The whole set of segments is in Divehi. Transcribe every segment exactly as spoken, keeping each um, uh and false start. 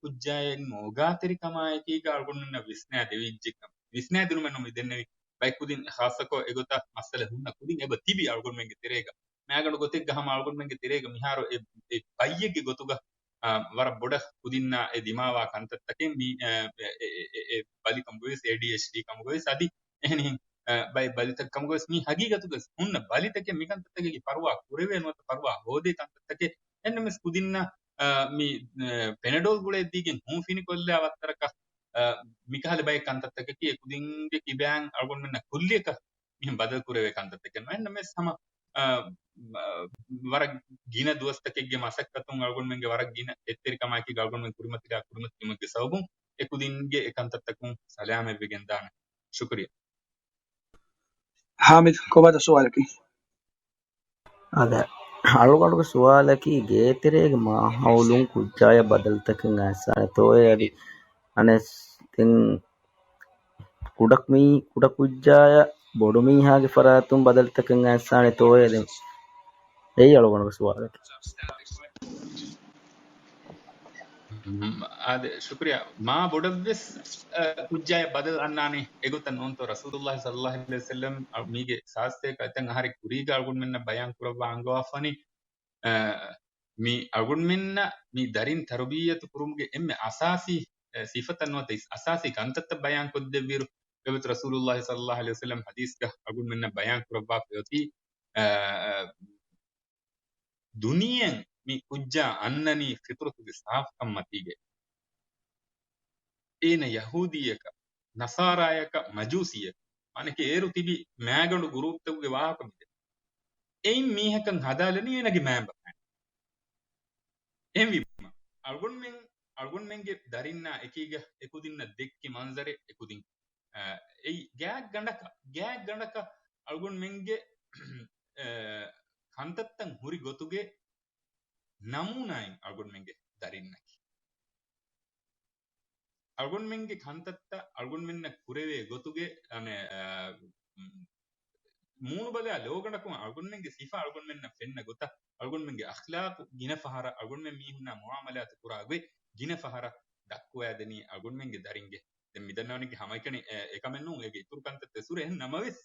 ކުއްޖާއިން އޯގާތެރިކަމާއެކީގަ އަޅުގަނޑުމެންނަށް ވިސްނާ ދެވިއްޖެ ކަމަށް. ވިސްނާ ދިނުމެއް ނޫން މި ދެންނެވި. ބައެއް ކުދިން ޚާއްޞަކޮށް އެގޮތަށް މައްސަލަ ހުންނަ ކުދިން އެބަ ތިބި އަޅުގަނޑުމެންގެ ތެރޭގަ. މާގަނޑު ގޮތެއްގަ ހަމަ އަޅުގަނޑުމެންގެ ތެރޭގަ މިހާރު އެ، އެ ބައްޔެއްގެ ގޮތުގަ، އާ، ވަރަށް ބޮޑަށް ކުދިންނާ އެ ދިމާވާ ކަންތައްތަކެއް މި، އެ، އެ، އެ، އެ، އެ ބަލިކަމުގަވެސް، އޭ ޑީ އެޗް ޑީ ކަމުގަވެސް އަދި އެހެނިހެން، އާ، ބައެއް ބަލިތައް ކަމުގަވެސް މި ހަގީގަތުގަވެސް ހުންނަ ބަލިތަކެއް މި ކަންތައްތަކެއްގެ ފަރުވާ ކުރެވޭ ނުވަތަ ފަރުވާ ހޯދޭ ކަންތައްތަކެއް. އެންނަމެސް ކުދިންނަށް، އާ، މި، އެ، ޕެނެޑޯލް ގުޅޭ ދީގެން ހޫން ފިނިކޮށްލާ ވައްތަރަކަށް، އާ، މިކަހަލަ ބައެއް ކަންތައްތަކަކީ އެ ކުދިންގެ ކިބައިން އަޅުގަނޑުމެންނަށް ކުއްލިއަކަށް މިހެން ބަދަލު ކުރެވޭ ކަންތައްތަކެއް ނޫން. އެންނަމެސް ހަމަ، އާ، ވަރަށް ގިނަ ދުވަސްތަކެއްގެ މަސައްކަތުން އަޅުގަނޑުމެންގެ ވަރަށް ގިނަ އެއްތެރިކަމާއެކީ އަޅުގަނޑުމެން ކުރިމަތިލާ ކުރިމަތިލުމެއްގެ ސަބަބުން އެ ކުދިންގެ އެ ކަންތައްތަކުން ސަލާމަތްވެގެން ދާނެ. ޝުކުރިއްޔާ. ހާމިދު، ކޮބާތޯ ސުވާލަކީ؟ އާދެ، އަޅުގަނޑުގެ ސުވާލަކީ، ގޭތެރޭގެ މާހައުލުން ކުއްޖާޔަށް ބަދަލުތަކެއް އައިސާނެތޯއޭ؟ އަދި އަނެސް ދެން ކުޑަ މީ-، ކުޑަ ކުއްޖާޔަށް ބޮޑު މީހާގެ ފަރާތުން ބަދަލުތަކެއް އައިސާނެތޯއޭ؟ ދެން އެއީ އަޅުގަނޑުގެ ސުވާލަކީ. އާދެ، ޝުކުރިއްޔާ. މާ ބޮޑަށްވެސް، އަ، ކުއްޖާޔަށް ބަދަލު އަންނާނެ އެގޮތަށް ނޫންތޯ؟ ރަސޫލުﷲ ޞައްލަﷲ ޢަލައިހި ވަސައްލަމް މީގެ ސާސްތޭކަ އެތަން އަހަރެއް ކުރީގަ އަޅުގަނޑުމެންނަށް ބަޔާން ކުރައްވާ އަންގަވާފަނި، އަ، މި އަޅުގަނޑުމެންނަށް މި ދަރިން ތަރުބިއްޔަތު ކުރުމުގެ އެންމެ އަސާސީ، އެ، ސިފަތައް ނުވަތަ އަސާސީ ކަންތައްތައް ބަޔާން ކޮށްދެއްވިއިރު، އެބަތު ރަސޫލުﷲ ޞައްލަﷲ ޢަލައިހި ވަސައްލަމް ޙަދީޘްގަ އަޅުގަނޑުމެންނަށް ބަޔާން ކުރައްވާފައި އޮތީ، އަ، އަ، ދުނިޔެއަށް މި ކުއްޖާ އަންނަނީ ފިޠުރަތުގެ ސާފުކަން މަތީގައި. އޭނަ ޔަހޫދީއަކަށް، ނަޞާރާޔަކަށް، މަޖޫސީއަކަށް. މާނައަކީ އޭރު ތިބި މާގަނޑު ގުރޫޕްތަކުގެ ވާހަކަ މިދެން. އެއިން މީހަކަށް ހަދާލަނީ އޭނަގެ މައިންބަފައިން. އެހެންވީމަ، އަޅުގަނޑުމެން، އަޅުގަނޑުމެންގެ ދަރިންނާ އެކީގަ އެކުދިންނަށް ދެއްކި މަންޒަރެއް އެކުދިން، އަ، އެއީ ގާތްގަނޑަކަށް، ގާތްގަނޑަކަށް އަޅުގަނޑުމެންގެ، އަ، ކަންތައްތައް ހުރި ގޮތުގެ ނަމޫނާއިން އަޅުގަނޑުމެންގެ ދަރިންނަކީ. އަޅުގަނޑުމެންގެ ކަންތައްތައް އަޅުގަނޑުމެންނަށް ކުރެވޭ ގޮތުގެ، އަނެ، އަ، މޫނުބަލާ ލޯގަނޑަކުން އަޅުގަނޑުމެންގެ ސިފަ އަޅުގަނޑުމެންނަށް ފެންނަ ގޮތަށް، އަޅުގަނޑުމެންގެ އަޚްލާޤު ގިނަ ފަހަރަށް، އަޅުގަނޑުމެން މީހުންނާ މުޢާމަލާތު ކުރާ ގޮތް ގިނަ ފަހަރަށް ދައްކުވައިދެނީ އަޅުގަނޑުމެންގެ ދަރިންގެ. ދެން މިދަންނަވަނީ ހަމައެކަނި އެ، އެކަމެއް ނޫން، އޭގެ އިތުރު ކަންތައް ދެސުރެ އެހެން ނަމަވެސް،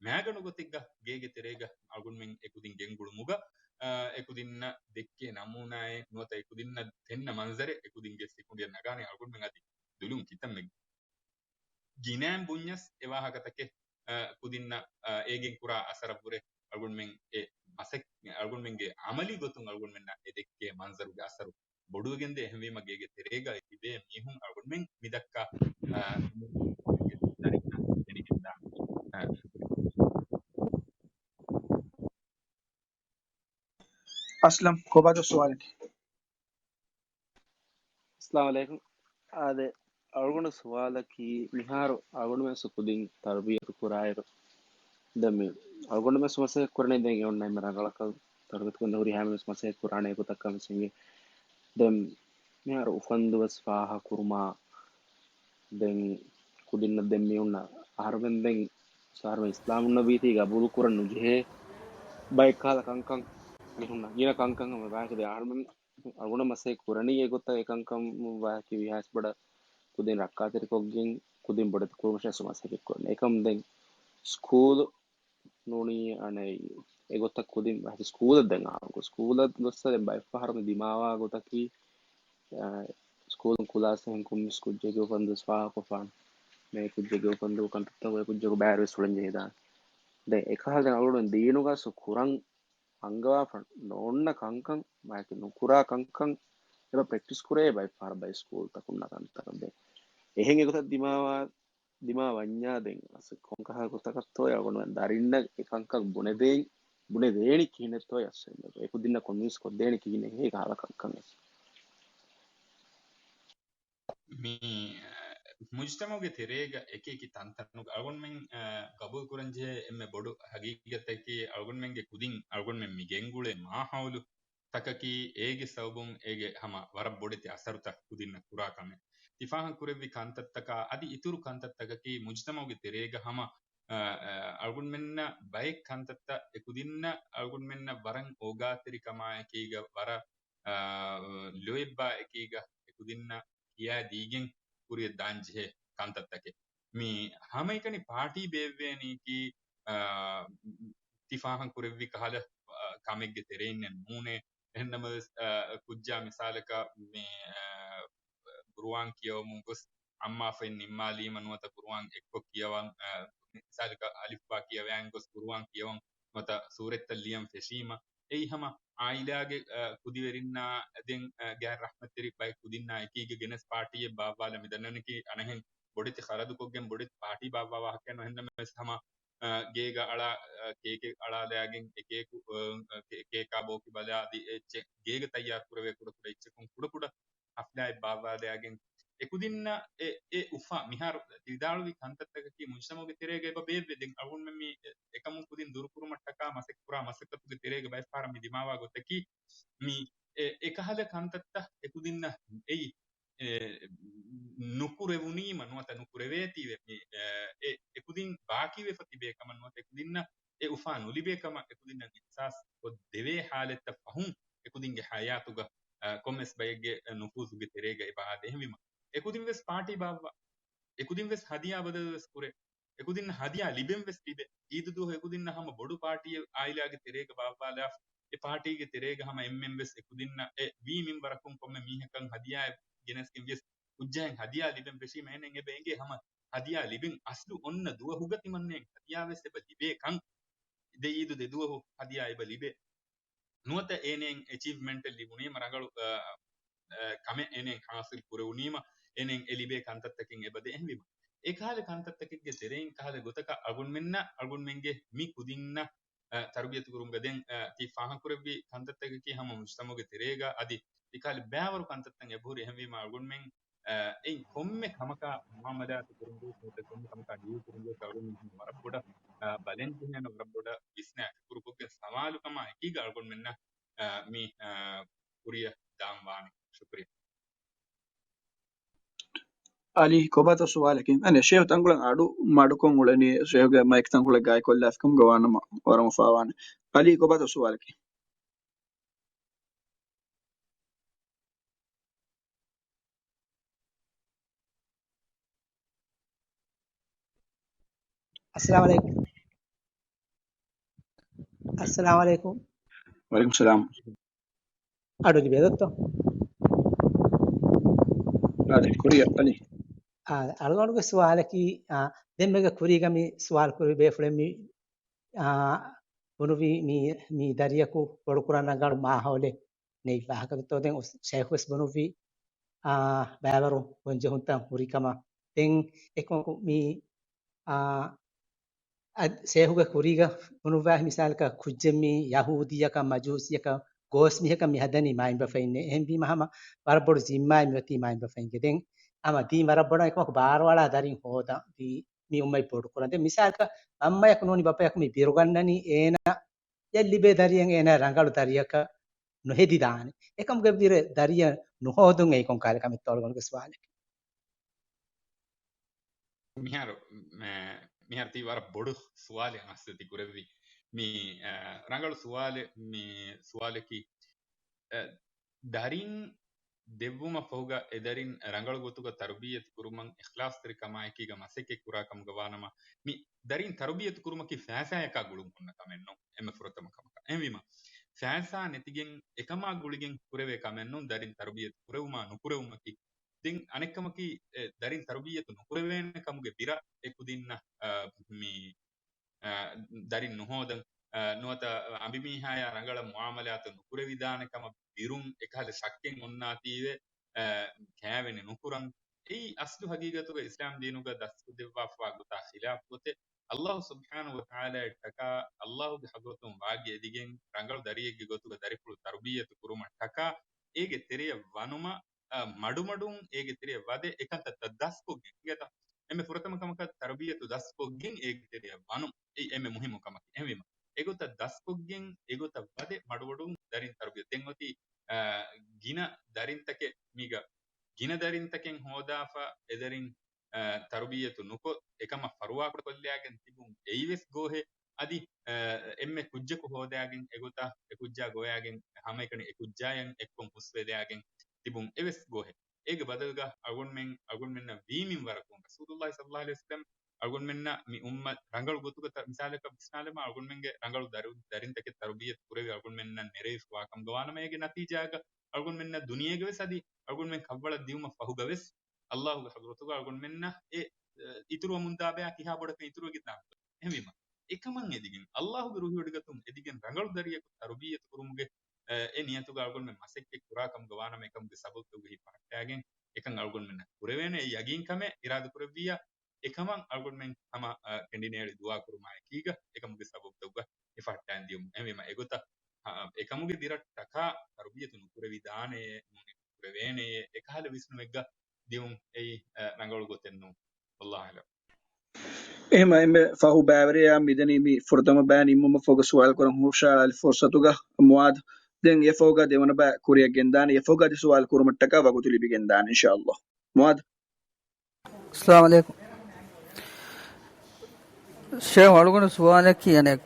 މާގަނޑު ގޮތެއްގަ ގޭގެ ތެރޭގަ އަޅުގަނޑުމެން އެކުދިން ގެންގުޅުމުގަ، އާ، އެކުދިންނަށް ދެއްކޭ ނަމޫނާއެއް ނުވަތަ އެކުދިންނަށް ފެންނަ މަންޒަރެއް އެކުދިންގެ ސިކުނޑިއަށް ނަގާނެ އަޅުގަނޑުމެން އަދި ދުލުން ކިތަންމެ ގިނައިން ބުންޏަސް އެ ވާހަކަތަކެއް، އާ، ކުދިންނަށް، އާ، އޭގެން ކުރާ އަސަރަށްވުރެ އަޅުގަނޑުމެން އެ މަސައް-، އަޅުގަނޑުމެންގެ ޢަމަލީ ގޮތުން އަޅުގަނޑުމެންނަށް އެ ދެއްކޭ މަންޒަރުގެ އަސަރު ބޮޑުވެގެންދޭ. އެހެންވީމަ ގޭގެ ތެރޭގަ ތިބޭ މީހުން އަޅުގަނޑުމެން މިދައްކާ، އާ، ދަރިންނަށް ފެނިގެންދާނެ. އާ، އަސްލަމް، ކޮބާތޯ ސުވާލަކީ؟ އައްސަލާމު ޢަލައިކުމް. އާދެ، އަޅުގަނޑު ސުވާލަކީ، މިހާރު އަޅުގަނޑުމެން ކުދިން ތަރުބިޔަތު ކުރާއިރު، ދެން މި އަޅުގަނޑުމެން މަސައްކަތް ކުރަނީ ދެން އެ އޮންނަ އެންމެ ރަނގަޅަކަށް ތަރުބިޔަތު ކުރަން ހުރިހާ މީހުން މަސައްކަތް ކުރާނެ ގޮތަކަށް ވެސް އެނގޭ. ދެން މިހާރު އުފަންދުވަސް ފާހަގަކުރުމާ، ދެން ކުދިންނަށް ދެން މީހުންނަށް އަހަރުމެން ދެން އަހަރުމެން އިސްލާމް ނުވީތީ ގަބޫލު ކުރަން ނުޖެހޭ ބައެއް ކަހަލަ ކަންކަން މީހުންނަށް ގިނަ ކަންކަން ވާހަކަ ދޭ އަހަރުމެން އަޅުގަނޑު މަސައްކަތް ކުރަނީ އެގޮތަށް އެކަންކަން ވާހަކަ ވިހާސް ބޮޑަށް ކުދިން ރައްކާތެރިކޮށްގެން ކުދިން ބޮޑެތި ކުރުމަށް މަސައްކަތް ކުރަނީ. އެކަމް ދެން ސްކޫލު ނޫނީ އަނެއް އެގޮތަށް ކުދިން ވަހެތި ސްކޫލަށް ދެން އާނގު. ސްކޫލަށް ގޮއްސަ ދެން ބައެއްފަހަރު މި ދިމާވާ ގޮތަކީ، އާ، ސްކޫލުން ކުލާސް އެހެން ކޮންމެސް ކުއްޖެއްގެ އުފަންދުވަސް ފާހަގަކޮށްފާނެ. މޭ ކުއްޖެއްގެ އުފަންދު ކަންތައްތައް އޮތް ކުއްޖަކު ބައިވެރިވެސް ހުޅަން ޖެހިދާނެ. ދެން އެކަހަލަ ދެން އަޅުގަނޑު ދީނުގަސް ކުރަން އަންގަވާފަ ނޯންނަ ކަންކަން، ބަޔަކީ ނުކުރާ ކަންކަން އެބަ ޕްރެކްޓިސް ކުރޭ ބައެއްފަހަރަށް ބައެއް ސްކޫލްތަކުންނަ ކަންތަކަށް. ދެން އެހެން އެގޮތަށް ދިމާވާ، ދިމާ ވަންޏާ ދެން އަސް ކޮންކަހަލަ ގޮތަކަށްތޯ އަޅުގަނޑުމެން ދަރިންނަށް އެ ކަންކަން ބުނެދޭން، ބުނެދޭނެ ކިހިނެއްތޯ އަސް އެކުދިންނަށް ކޮންވިންސް ކޮށްދޭނެ ކިހިނެއް އެ ކަހަލަ ކަންކަން އެސް. މި، އަ، މުޖްތަމަޢުގެ ތެރޭގަ އެކި އެކި ތަންތަނުގަ އަޅުގަނޑުމެން، އަ، ގަބޫލު ކުރަންޖެހޭ އެންމެ ބޮޑު ހަގީގަތަކީ އަޅުގަނޑުމެންގެ ކުދިން އަޅުގަނޑުމެން މި ގެންގުޅޭ މާހައުލު ތަކަކީ އޭގެ ސަބަބުން އޭގެ ހަމަ ވަރަށް ބޮޑެތި އަސަރުތައް ކުދިންނަށް ކުރާ ކަމެއް. ތި ފާހަގަ ކުރެއްވި ކަންތައްތަކާ އަދި އިތުރު ކަންތައްތަކަކީ މުޖްތަމަޢުގެ ތެރޭގަ ހަމަ، އަ، އަ، އަޅުގަނޑުމެންނަށް ބައެއް ކަންތައްތައް އެކުދިންނަށް އަޅުގަނޑުމެންނަށް ވަރަށް އޯގާތެރިކަމާއެކީގަ ވަރަށް، އަ، ލޯތްބާ އެކީގަ އެކުދިންނަށް ހިޔާ ދީގެން ކުރިއަށް ދާން ޖެހޭ ކަންތައްތަކެއް. މި ހަމައެކަނި ޕާޓީ ބޭއްވޭނީކީ، އާ، ތި ފާހަގަ ކުރެއްވި ކަހަލަ، އާ، ކަމެއްގެ ތެރެއިންނެއް ނޫނޭ. އެހެންނަމަވެސް، އާ، ކުއްޖާ މިސާލަކަށް މި، އާ، ގުރުއާން ކިޔަވަމުން ގޮސް އައްމާފައިން ނިންމާލީމަ ނުވަތަ ގުރުއާން އެއްކޮށް ކިޔަވަން، އާ، މިސާލަކަށް އަލިފްބާ ކިޔަވައިން ގޮސް ގުރުއާން ކިޔަވަން ނުވަތަ ސޫރަތްތައް ލިޔަން ފެށީމަ، އެއީ ހަމަ އާއިލާގެ، އާ، ކުދިވެރިންނާ ދެން، އާ، ގާތް ރަޙްމަތްތެރި ބައެއް ކުދިންނާ އެކީގަ ގެނެސް ޕާޓީއެއް ބާއްވާލަ މި ދަންނަނީކީ އަނެއްހެން ބޮޑެތި ޚަރަދުކޮށްގެން ބޮޑެތި ޕާޓީ ބާއްވާ ވާހަކައެއް ނޫން. އެހެންނަމަވެސް ހަމަ، އާ، ގޭގަ އަޅާ، އާ، ކޭކެއް އަޅާލައިގެން އެކޭކު، އާ، ކޭ-، ކޭކާ ބޯކި ބަލާ އަދި އެއްޗެއް ގޭގަ ތައްޔާރު ކުރެވޭ ކުޑަކުޑަ އެއްޗަކުން ކުޑަކުޑަ ހަފްލާއެއް ބާއްވާލައިގެން އެކުދިންނަށް އެ، އެ އުފާ މިހާރު ތި ވިދާޅުވި ކަންތައްތަކަކީ މުޖްތަމަޢުގެ ތެރޭގަ އެބަ ބޭއްވޭ. ދެން އަޅުގަނޑުމެން މި އެ، އެކަމުން ކުދިން ދުރުކުރުމަށްޓަކާ މަސައްކަތްކުރާ މަސައްކަތުގެ ތެރޭގަ ބައެއް ފަހަރަށް މި ދިމާވާ ގޮތަކީ މި އެ، އެކަހަލަ ކަންތައްތައް އެކުދިންނަށް އެއީ، އެ، ނުކުރެވުނީމަ ނުވަތަ ނުކުރެވޭތީވެ މި، އެ، އެ، އެކުދިން ބާކީވެފަ ތިބޭ ކަމަށް ނުވަތަ އެކުދިންނަށް އެ އުފާ ނުލިބޭ ކަމަށް އެކުދިންނަށް އިޙްސާސް ކޮށްދެވޭ ހާލަތްތައް ފަހުން އެކުދިންގެ ޙަޔާތުގަ، އަ، ކޮންމެސް ބައެއްގެ ނުފޫޒުގެ ތެރޭގަ އެބަ އާދޭ. އެހެންވީމަ، އެކުދިން ވެސް ޕާޓީ ބާއްވާ، އެކުދިން ވެސް ހަދިޔާ ބަދަލު ވެސް ކުރޭ، އެކުދިންނަށް ހަދިޔާ ލިބެން ވެސް ލިބޭ. އީދު ދުވަހު އެކުދިންނަށް ހަމަ ބޮޑު ޕާޓީއެއް އާއިލާގެ ތެރޭގަ ބާއްވާލާ، އެ ޕާޓީގެ ތެރޭގަ ހަމަ އެންމެން ވެސް އެކުދިންނަށް އެ ވީ މިންވަރަކުން ކޮންމެ މީހަކަށް ހަދިޔާއެއް ގެނެސްގެން ވިޔަސް، ކުއްޖާއެއް ހަދިޔާ ލިބެން ފެށީމަ އޭނައަށް އެބަ އެނގޭ ހަމަ ހަދިޔާ ލިބެން. އަސްލު އޮންނަ ދުވަހުގަ ތިމަންނައަށް ހަދިޔާ ވެސް އެބަ ލިބޭ ކަން. ދެ އީދު ދެ ދުވަހު ހަދިޔާ އެބަ ލިބޭ. ނުވަތަ އޭނައަށް އެޗީވްމަންޓެއް ލިބުނީމަ ރަނގަޅު، އަ، އަ، ކަމެއް އޭނައަށް ހާސިލް ކުރެވުނީމަ އޭނައަށް އެ ލިބޭ ކަންތައްތަކެއް އެބަދޭ. އެހެންވީމަ، އެކަހަލަ ކަންތައްތަކެއްގެ ތެރެއިން ކަހަލަ ގޮތަކަށް އަޅުގަނޑުމެންނަށް، އަޅުގަނޑުމެންގެ މި ކުދިންނަށް، އަ، ތަރުބިޔަތު ކުރުމުގަ ދެން، އަ، ތި ފާހަގަކުރެއްވި ކަންތައްތަކަކީ ހަމަ މުޖްތަމަޢުގެ ތެރޭގަ އަދި އެކަހަލަ ބައިވަރު ކަންތައްތައް އެބަހުރި. އެހެންވީމަ އަޅުގަނޑުމެން، އަ، އެއިން ކޮންމެ ކަމަކާ މުޢާމަލާތު ކުރުމުގެ ނުވަތަ ކޮންމެ ކަމަކާ ޑީލް ކުރުމުގެ އަޅުގަނޑުމެން ވަރަށް ބޮޑަށް، އަ، ބަލަން ޖެހޭނެ ވަރަށް ބޮޑަށް ވިސްނާ ފިކުރުކޮށްގެން ސަމާލުކަމާ އެކީގަ އަޅުގަނޑުމެންނަށް، އަ، މި، އަ، ކުރިއަށް ދާން ވާނެ. ޝުކުރިއްޔާ. އަލީ، ކޮބާތޯ ސުވާލަކީ؟ އަނެއް، ޝޭހު ތަންކޮޅެއް އަޑު މަޑުކޮށް އުޅެނީ، ޝޭހުގެ މައިކް ތަންކޮޅެއް ގާތްކޮށްލާފިކަމުގަ ވާނަމަ ވަރަށް އުފާވާނެ. އަލީ، ކޮބާތޯ ސުވާލަކީ؟ އައްސަލާމު ޢަލައިކުމް. އައްސަލާމު ޢަލައިކުމް. ވަޢަލައިކުމް ސަލާމް. އަޑު ލިބޭ ދޯ؟ އާދެ، ކުރިއަށް އަލީ. އާ، އަޅުގަނޑުގެ ސުވާލަކީ، އާ، ދެންމެގެ ކުރީގަ މި ސުވާލު ކުރި ބޭފުޅެއް މި، އާ، ބުނުއްވީ މި، މި ދަރިޔަކު ބޮޑުކުރަން ރަނގަޅު މާހައުލެއް ނެތް ވާހަކަ ދޯ؟ ދެން ޝޭޚް ވެސް ބުނުއްވީ، އާ، ބައިވަރު ގޮންޖެހުންތައް ހުރި ކަމަށް. ދެން އެކަމަކު މި، އާ، އަދި ޝޭޚުގެ ކުރީގަ ބުނުއްވާ މިސާލަކަށް ކުއްޖެއް މި ޔަހޫދީއަކަށް މަޖޫސީއަކަށް ގޯސް މީހަކަށް މި ހަދަނީ މާތްބަފައިންނޭ. އެހެންވީމަ ހަމަ ވަރަށް ބޮޑު ޒިންމާއެއް މިއޮތީ މާތްބަފައިންގެ. ދެން ހަމަ ދީން ވަރަށް ބޮޑަށް އެކަމަކު ބާރުއަޅާ ދަރިން ހޯދަން ދީ މި އުއްމަތް ބޮޑުކުރަން. ދެން މިސާލަކަށް މަންމަޔަކު ނޫނީ ބައްޕަޔަކު މި ބިރުގަންނަނީ އޭނަ އެ ލިބޭ ދަރިއެއް އޭނަ ރަނގަޅު ދަރިޔަކަށް ނުހެދިދާނެ. އެކަމުގެ ވިރެ ދަރިއެއް ނުހޯދުން އެއީ ކޮން ކާލެއް ކަމެއްތޯ އަޅުގަނޑުގެ ސުވާލަކީ. މިހާރު، މެ-، މިހާރު ތީ ވަރަށް ބޮޑު ސުވާލެއް އަސްލު ތި ކުރެއްވި. މި، އަ، ރަނގަޅު ސުވާލެއް، މި ސުވާލަކީ، އަ، ދަރިން ދެއްވުމަށް ފަހުގަ އެ ދަރިން ރަނގަޅު ގޮތުގަ ތަރުބިއްޔަތު ކުރުމަށް އިޚްލާޞްތެރިކަމާއެކީގަ މަސައްކަތް ކުރާ ކަމުގަ ވާނަމަ، މި ދަރިން ތަރުބިއްޔަތު ކުރުމަކީ ފައިސާޔަކާ ގުޅުން ހުންނަ ކަމެއް ނޫން އެންމެ ފުރަތަމަ ކަމަކަށް. އެހެންވީމަ، ފައިސާ ނެތިގެން އެކަމާ ގުޅިގެން ކުރެވޭ ކަމެއް ނޫން ދަރިން ތަރުބިއްޔަތު ކުރެވުމާ ނުކުރެވުމަކީ. ދެން އަނެއްކަމަކީ، އެ، ދަރިން ތަރުބިއްޔަތު ނުކުރެވޭނެ ކަމުގެ ބިރަށް އެ ކުދިންނަށް، އަ، މި، އަ، ދަރިން ނުހޯދަން، އަ، ނުވަތަ އަނބިމީހާޔާ ރަނގަޅަށް މުޢާމަލާތު ނުކުރެވިދާނެ ކަމަށް ބިރުން އެކަހަލަ ޝައްކެއް އޮންނާތީވެ، އަ، ކައިވެނި ނުކުރަން. އެއީ އަސްލު ހަގީގަތުގަ އިސްލާމް ދީނުގަ ދަސްކޮށްދެއްވާފަވާ ގޮތާ ޚިލާފު ގޮތެއް. ﷲ ސުބްޙާނަހޫ ވަތަޢާލާއަށްޓަކާ، ﷲގެ ޙަޟްރަތުން ވާގި އެދިގެން ރަނގަޅު ދަރިއެއްގެ ގޮތުގަ ދަރިފުޅު ތަރުބިއްޔަތު ކުރުމަށްޓަކާ، އޭގެ ތެރެއަށް ވަނުމަށް، އަ، މަޑުމަޑުން އޭގެ ތެރެއަށް ވަދެ އެކަންތައްތައް ދަސްކޮށްގެން އިނގޭތަ؟ އެންމެ ފުރަތަމަ ކަމަކަށް ތަރުބިއްޔަތު ދަސްކޮށްގެން އޭގެ ތެރެއަށް ވަނުން. އެއީ އެންމެ މުހިއްމު ކަމަކީ. އެހެންވީމަ، އެގޮތަށް ދަސްކޮށްގެން، އެގޮތަށް ވަދެ މަޑުމަޑުން ދަރިން ތަރުބިއްޔަތު. ދެން އޮތީ، އަ، ގިނަ ދަރިންތަކެއް މީގަ، ގިނަ ދަރިންތަކެއް ހޯދާފަ، އެދަރިން، އަ، ތަރުބިއްޔަތު ނުކޮށް، އެކަމަށް ފަރުވާ ކޮށްލައިގެން ތިބުން އެއީވެސް ގޯހެއް. އަދި، އަ، އެންމެ ކުއްޖަކު ހޯދައިގެން އެގޮތަށް އެ ކުއްޖާ ގޮވައިގެން ހަމައެކަނި އެ ކުއްޖާޔަށް އެއްކޮށް ހުސްވެލައިގެން ތިބުން އެވެސް ގޯހެއް. އޭގެ ބަދަލުގަ އަޅުގަނޑުމެން، އަޅުގަނޑުމެންނަށް ވީ މިންވަރަކުން ރަސޫލުﷲ ޞައްލަﷲ ޢަލައިހި ވަސައްލަމް އަޅުގަނޑުމެންނަށް މި އުއްމަތް ރަނގަޅު ގޮތުގަ ތަ-، މިސާލަކަށް ވިސްނާލަމާ، އަޅުގަނޑުމެންގެ ރަނގަޅު ދަރި-، ދަރިންތަކެއް ތަރުބިއްޔަތު ކުރެވި އަޅުގަނޑުމެންނަށް ނެރެވިފަވާ ކަމުގަ ވާނަމަ، އޭގެ ނަތީޖާގަ އަޅުގަނޑުމެންނަށް ދުނިޔޭގަ ވެސް އަދި އަޅުގަނޑުމެން ކަށްވަޅަށް ދިއުމަށް ފަހުގަ ވެސް ﷲ ގެ ޙަޟްރަތުގަ އަޅުގަނޑުމެންނަށް އެ، އެ، އިތުރުވަމުންދާ ބަޔާ ކިހާ ބޮޑަކަށް އިތުރުވެގެން ދާނެ. އެހެންވީމަ، އެކަމަށް އެދިގެން، ﷲ ގެ ރުހިވޮޑިގަތުން އެދިގެން ރަނގަޅު ދަރިޔަކު ތަރުބިއްޔަތު ކުރުމުގެ، އެ، އެ ނިޔަތުގަ އަޅުގަނޑުމެން މަސައްކަތް ކުރާ ކަމުގަ ވާނަމަ، އެކަމުގެ ސަބަބުތަކުގައި ފަހައްޓާގެން އެކަން އަޅުގަނޑުމެންނަށް ކުރެވޭނެ. އެ ޔަގީންކަމެއް އިރާދަ ކުރެއްވިއްޔާ، އެކަމަށް އަޅުގަނޑުމެން ހަމަ، އަ، ކެނޑިނޭޅި ދުޢާ ކުރުމާ އެކީގަ އެކަމުގެ ސަބަބުތަކުގަ އެ ފަހައްޓާން ދިޔުމު. އެހެންވީމަ، އެގޮތަށް، އަ، އެކަމުގެ ދިރައްޓަކާ ތަރުބިއްޔަތު ނުކުރެވިދާނެ، ނޫނީ ކުރެވޭނެޔޭ، އެކަހަލަ ވިސްނުމެއްގަ ދިއުން އެއީ، އަ، ރަނގަޅު ގޮތެއް ނޫން. ވައްލާހު އަޢްލަމް. އެހެން އެންމެ ފަހު ބައިވެރިޔާ މިދަނީ މި ފުރަތަމަ ބަޔާން ނިންމުމަށް ފަހުގަ ސުވާލު ކުރަން ހުށަހަޅާލި ފުރުޞަތުގަ މުޢާޛް. ދެން އެ ފަހުގަ ދެވަނަ ބަޔަށް ކުރިއަށް ގެންދާނެ. އެ ފަހުގަ އަދި ސުވާލު ކުރުމަށްޓަކާ ވަގުތު ލިބިގެންދާނެ އިންޝާﷲ. މުޢާޛް. އައްސަލާމު ޢަލައިކުމް. ޝޭޚް އަޅުގަނޑު ސުވާލަކީ އަނެއް